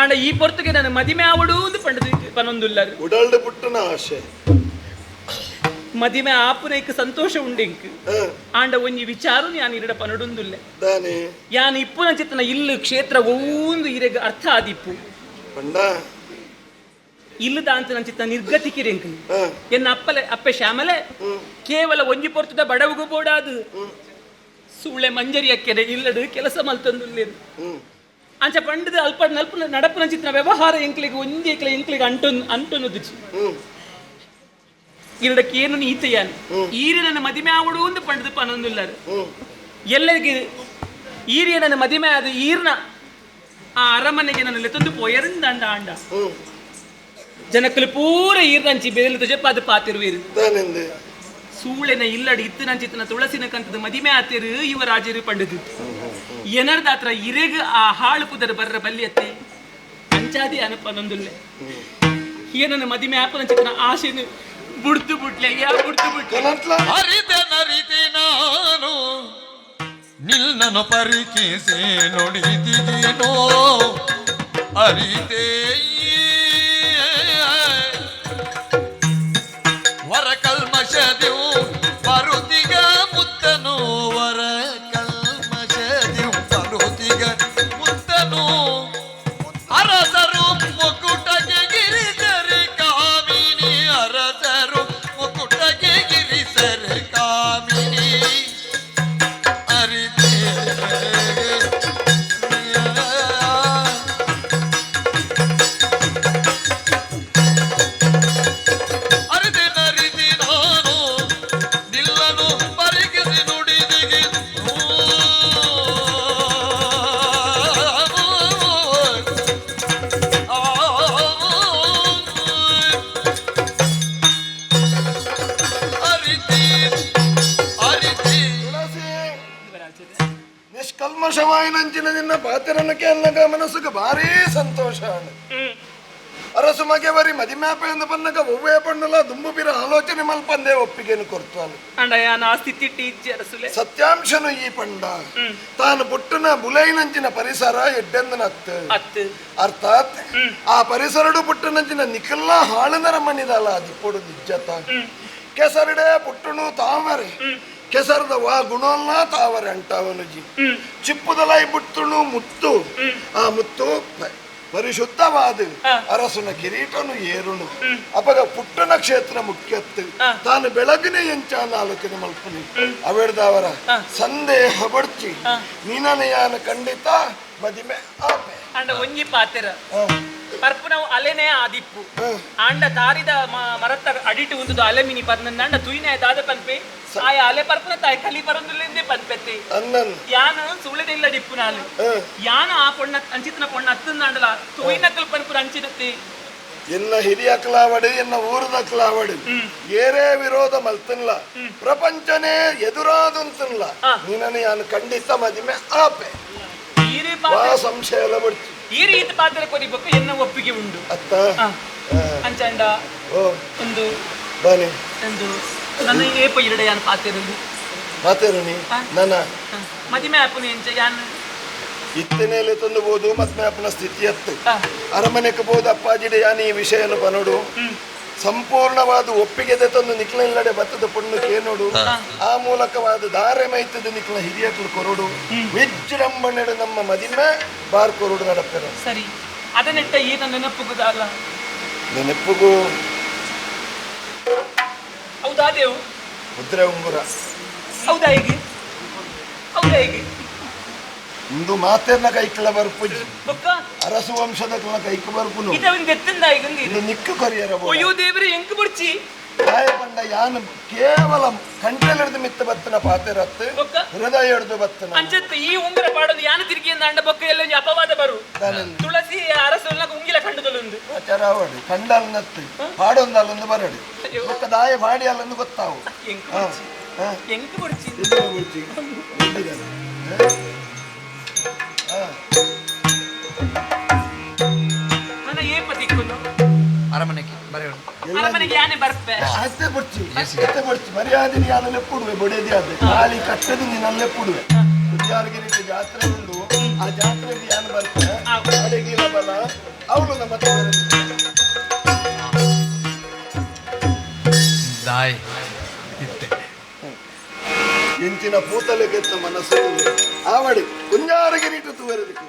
ಆಂಡ ಈ ಪೊರ್ತುಗೆ ನಾನು ಮದಿಮೆ ಆವಡು ಅಂದು ಪಂಡದು ಪನೊಂದುಲ್ಲರು. ಉಡಲ್ಡು ಪುಟ್ಟನ ಆಶೆ. ಮದಿಮೆ ಆಪುನೈಕ್ ಸಂತೋಷ ಉಂಡೆಂಕ್. ಆಂಡ ಒಂಜಿ ವಿಚಾರ ಯಾನ್ ಇರಡ ಪನಡುಂದುಲ್ಲೆ. ದಾನೆ? ಯಾನ್ ಇಪ್ಪುನ ಚಿತ್ತನ ಇಲ್ಲು ಕ್ಷೇತ್ರ ಒವ್ವೊಂದು ಇರೆಗ್ ಅರ್ಥ ಆದಿಪ್ಪು. ಪಂಡ? ಇಲ್ಲದ ಅಂತ ನನ್ನ ಚಿತ್ತ ನಿರ್ಗತಿಕಿರೆಂಕ್. ಎನ್ನ ಅಪ್ಪಲೆ ಅಪ್ಪೆ ಶ್ಯಾಮಲೆ ಕೇವಲ ಒಂಜಿ ಪೊರ್ತುದ ಬಡವುಗು ಬೋಡಾದು ಸೂಳೆ ಮಂಜರಿ ಅಕ್ಕೆರೆ ಇಲ್ಲಡು ಕೆಲಸ ಮಲ್ತೊಂದುಲ್ಲೇನು. ಅಂಚ ಪಂಡದ ಅಲ್ಪ ನಲ್ಪ ನಡಪುನ ಚಿತ್ರ ವ್ಯವಹಾರ ಎಂಕ್ಲಿಗೆ ಒಂಜಿ ಎಂಕ್ಲಿಗೆ ಅಂಟೊನ್ ಅಂಟೊನುದುಚಿ. ಇರಡಕ್ಕೆ ಏನು ನೀತೆಯಾನು ಈರಿ ನನ್ನ ಮದಿಮೆ ಆವಡು ಅಂತ ಪಂಡದು ಪನೊಂದುಲ್ಲಾರು. ಎಲ್ಲರಿಗೆ ಈರಿಯ ನನ್ನ ಮದಿಮೆ ಆದ ಈರ್ನ ಆ ಅರಮನೆಗೆ ನನ್ನ ಲೆತ್ತೊಂದು ಪೋಯರಂದ ಅಂಡ ಜನಕ್ಕಲು ಪೂರ ಈರ್ನಂಚಿ ಬೆದಲು ತುಜಪ್ಪ ಅದು ಪಾತಿರುವೀರು. ಸೂಳೆನ ಇಲ್ಲಡಿ ಇತ್ತು ನಂಚಿತನ ತುಳಸಿನ ಕಂತದ ಮದಿಮೆ ಆತಿರು ಇವ ರಾಜರು ಪಂಡದು ಏನರ್ದಾತ್ರ ಇರೆಗ್ ಆ ಹಾಳು ಪುದರ್ ಬರ್ರ ಬಲ್ಲಿಯತ್ತೆ ಅಂಚಾದಿ ಅನಪನೊಂದುಲ್ಲೆ. ಏನನ್ನ ಮದಿಮೆ ಆಪನಂಚಿತನ ಆಶೆನು ಬುಡ್ದು ಬುಡ್ಲೆ ಯಾ ಬುಡ್ದು ಬುಡ್ಲೆ. ಅರಿತೆ ನಾನು ನಿನ್ನನು ಪರಿಕಿಸಿ ನುಡಿದಿಗೇನೋ ಅರಿತೆ ವರ ಕಲ್ಮಶದಿವು ಪರುತಿಗ ಮುತ್ತನು ವರ ಕಲ್ಮಶದಿವು ಪರುತಿಗ ಮುತ್ತನು ಅರಸರು ಮುಕುಟಗೆ ಗಿರಿಸರಿ ಕಾಮಿನಿ ಅರಸರು ಮುಕುಟಗೆ ಗಿರಿಸರಿ ಕಾಮಿನಿ ಅರಿತೆ ಅರಿತೆ ನರಿತಿ ನಾನು ನಿಲ್ಲನು ಪರಿಗಿಸಿ ನುಡಿದಿಗೆ ಅರಿತಿ ಅರಿತಿ. ತುಳಸಿ, ನಿಷ್ಕಲ್ಮಶವಾಯಿನಂಚಿನ ನಿನ್ನ ಪಾತಿರನಕ್ಕೆ ಅನ್ನಗ ಮನಸ್ಸುಗೆ ಭಾರೀ ಸಂತೋಷ. ಅರಸು ಮಗೆ ಬರಿ ಮದಿಮ್ಯಾಪ ಎಂದು ಬನ್ನಗ ಒವ್ವೇ ಪಣ್ಣುಲ ದುಂಬು ಬಿರ ಆಲೋಚನೆ ಮಲ್ಪಂದೆ ಒಪ್ಪಿಗೆನು ಕೊರ್ತಾನು. ಅಂಡ ಯಾನ ಆಸ್ತಿ ತಿಟ್ಟಿ ಇಜ್ಜಿ ಅರಸುಲೆ. ಸತ್ಯಾಂಶನು ಈ ಪಂಡ ತಾನು ಪುಟ್ಟನ ಬುಲೈನಂಚಿನ ಪರಿಸರ ಎಡ್ಡೆಂದನತ್ತು ಅತ್ತು. ಅರ್ಥಾತ್ ಆ ಪರಿಸರಡು ಪುಟ್ಟನಂಚಿನ ನಿಖಲ್ಲ ಹಾಳುನರ ಮನಿದಲ್ಲ ಅದಿಪ್ಪೊಡು ನಿಜ್ಜತ. ಕೆಸರಡೆ ಪುಟ್ಟಣು ತಾವರೆ ಕೆಸರದ ವಾ ಗುಣಲ್ಲ ತಾವರೆ ಅಂಟಾವನುಜಿ. ಚಿಪ್ಪುದಲೈ ಪುಟ್ಟಣು ಮುತ್ತು, ಆ ಮುತ್ತು ಪರಿಶುದ್ಧವಾದ ಅರಸುನ ಕಿರೀಟನು ಏರುನು. ಅಪಗ ಪುಟ್ಟನ ಕ್ಷೇತ್ರ ಮುಖ್ಯತ್ತು ತಾನು ಬೆಳಗಿನ ಎಂಚಾನ ಆಲೋಚನೆ ಮಲ್ಪುನಿ ಅವೆಡ್ದವರ ಸಂದೇಹ ಬಡ್ಚಿ ನೀನನೆಯಾನ ಖಂಡಿತ ಮದಿಮೆ ಆಪೆ. ಅಂಡ ಒಂಜಿ ಪಾತೆರ ಪರ್ಪುನವು ಅಲೆನೇ ಆದಿಪ್ಪು ಆಂಡ ತಾರಿದ ಮರತ್ತ ಅಡಿಟು ಒಂದು ಅಲೆ ಮಿನಿ ಪರ್ನಂದ ಅಂಡ ತುಯಿನ ದಾದ ಪನ್ಪೆ ಆಯ ಅಲೆ ಪರ್ಪುನ ತಾಯಿ ಕಲಿ ಪರಂದುಲೆಂದೇ ಪನ್ಪೆತ್ತೆ. ಅನ್ನನ್ ಯಾನ ಸುಳ್ಳೆದಿಲ್ಲ ಡಿಪ್ಪು ನಾಲು ಯಾನ ಆ ಪೊಣ್ಣ ಅಂಚಿತನ ಪೊಣ್ಣ ಅತ್ತಂದಾಂಡಲ ತುಯಿನಕಲ್ ಪನ್ಪುರ ಅಂಚಿನತ್ತೆ. ಎನ್ನ ಹಿರಿಯ ಕ್ಲಾವಡು ಎನ್ನ ಊರದ ಕ್ಲಾವಡು ಏರೇ ವಿರೋಧ ಮಲ್ತನ್ಲ ಪ್ರಪಂಚನೇ ಎದುರಾದಂತನ್ಲ ನೀನನ್ನು ಯಾನು ಖಂಡಿತ ಮದಿಮೆ ಆಪೆ. ಈರೇ ವಾ ಪಾತ್ರ ಸಂಶಯ ಎಲ್ಲ ಬಿಡ್ತು. ಈ ರೀತಿ ಪಾತ್ರ ಕೊರಿಬೇಕು ಎನ್ನ ಒಪ್ಪಿಗೆ ಉಂಡು. ಅತ್ತ ಅಂಚಾಂಡ ಓ ಒಂದು ಬಾನಿ ಒಂದು ನನ್ನ ಏಪ ಎರಡ ಯಾನ್ ಪಾತೆರಂದು ಮಾತೇರುನಿ ನನ್ನ ಮದಿಮೆ ಆಪುನಿ ಎಂಚ ಯಾನ್ ಇತ್ತನೇಲೆ ತಂದು ಬೋದು ಮದ್ಮೆ ಅಪ್ಪನ ಸ್ಥಿತಿ ಅತ್ತು ಅರಮನೆಗೆ ಬೋದು ಅಪ್ಪಾಜಿಡೆ ಯಾನ್ ಈ ವಿಷಯನು ಬನೋಡು ಸಂಪೂರ್ಣವಾದ ಒಪ್ಪಿಗೆ ತಂದು ನಿಕ್ಲಿಲ್ಲಡೆ ಬತ್ತದ ಪೊಣ್ಣು ಕೇನೋಡು ಆ ಮೂಲಕವಾದ ದಾರೆ ಮೈತದ ನಿಕ್ಲ ಹಿರಿಯಕ್ಲು ಕೊರಡು ವಿಜೃಂಭಣೆಡು ನಮ್ಮ ಮದಿಮೆ ಬಾರ್ ಕೊರಡು ನಡಪೆರ. ಸರಿ ಅದನ್ನೆಟ್ಟ ಈ ನನ್ನ ನೆನಪುಗುದಲ್ಲ ನೆನಪುಗು ಹೌದಾ ದೇವು ಮುದ್ರೆ ಉಂಗುರ. ಹೌದಾ ಹೇಗೆ ಹೌದಾ ಹೇಗೆ ಇಂದು ಮಾತೇರ್ನ ಕೈಕ್ಲ ಬರ್ಪುಜಿ ಬೊಕ್ಕ ಅರಸು ವಂಶದ ಕೈಕ್ ಬರ್ಪುನು ಇದವನ್ ದೆತ್ತಂದ ಈಗ ಇದು ನಿಕ್ಕು ಕೊರಿಯರ ಅಯ್ಯೋ ದೇವ್ರೆ ಎಂಕ್ ಬುಡ್ಚಿ ಕಾಯ ಪಂಡ ಯಾನು ಕೇವಲ ಕಂಟೆಲೆಡ್ದು ಮಿತ್ತ ಬತ್ತನ ಪಾತೆರತ್ತು ಬೊಕ್ಕ ಹೃದಯ ಹಿಡ್ದು ಬತ್ತನ ಅಂಚತ್ತು ಈ ಉಂಗುರ ಪಾಡೋದು ಯಾನು ತಿರುಗಿ ಅಂಡ ಬೊಕ್ಕ ಎಲ್ಲ ಒಂಜಿ ಅಪವಾದ ಬರು ತುಳಸಿ ಅರಸುಲ್ನ ಉಂಗಿಲ ಕಂಡುದಲೊಂದು ಆಚಾರಾವಡು ಕಂಡಲ್ನತ್ತು ಪಾಡೊಂದಲ್ಲೊಂದು ಬರಡು ಅಯ್ಯೋ. ಬೊಕ್ಕ ದಾಯ ಪಾಡಿ ಅಲ್ಲೊಂದು ಗೊತ್ತಾವು ಎಂಕ್ ಬುಡ್ಚಿ ಎಂಕ್ ಬುಡ್ಚಿ ಎಲ್ಲಿಗೆ ಬುಡ್ಚಿ? ಎಲ್ಲಿಗೆ? ಹ? ನನ್ನ ಏಪ ತಿಕ್ಕುನು ಅರಮನೆಗೆ ಬರೆಯೋಣ. ಅರಮನೆಗೆ ಯಾನೆ ಬರ್ಪೆ ಅತ್ತೆ ಬಡ್ಚಿ ಅತ್ತೆ ಬಡ್ಚಿ ಮರ್ಯಾದೆ ನೀನಲ್ಲೇ ಪುಡುವೆ ಬಡೇದಿ ಅದೇ ಖಾಲಿ ಕಟ್ಟದು ನೀನಲ್ಲೇ ಪುಡುವೆ ಕುದಿಯಾರ್ಗಿರಿ ಜಾತ್ರೆ ಉಂಡು ಆ ಜಾತ್ರೆಗೆ ಯಾನು ಬರ್ತಾರೆ ಅಡಿಗಿಲ್ಲ ಬಲ ಅವಳು ನಮ್ಮ ಹತ್ರ ದಾಯ್ ಇತ್ತೆ ಇಂಚಿನ ಪೂತಲೆಗೆತ್ತ ಮನಸ್ಸು ಆವಡಿ ಕುಂಜಾರಗಿರಿ ತುವರದಕ್ಕೆ.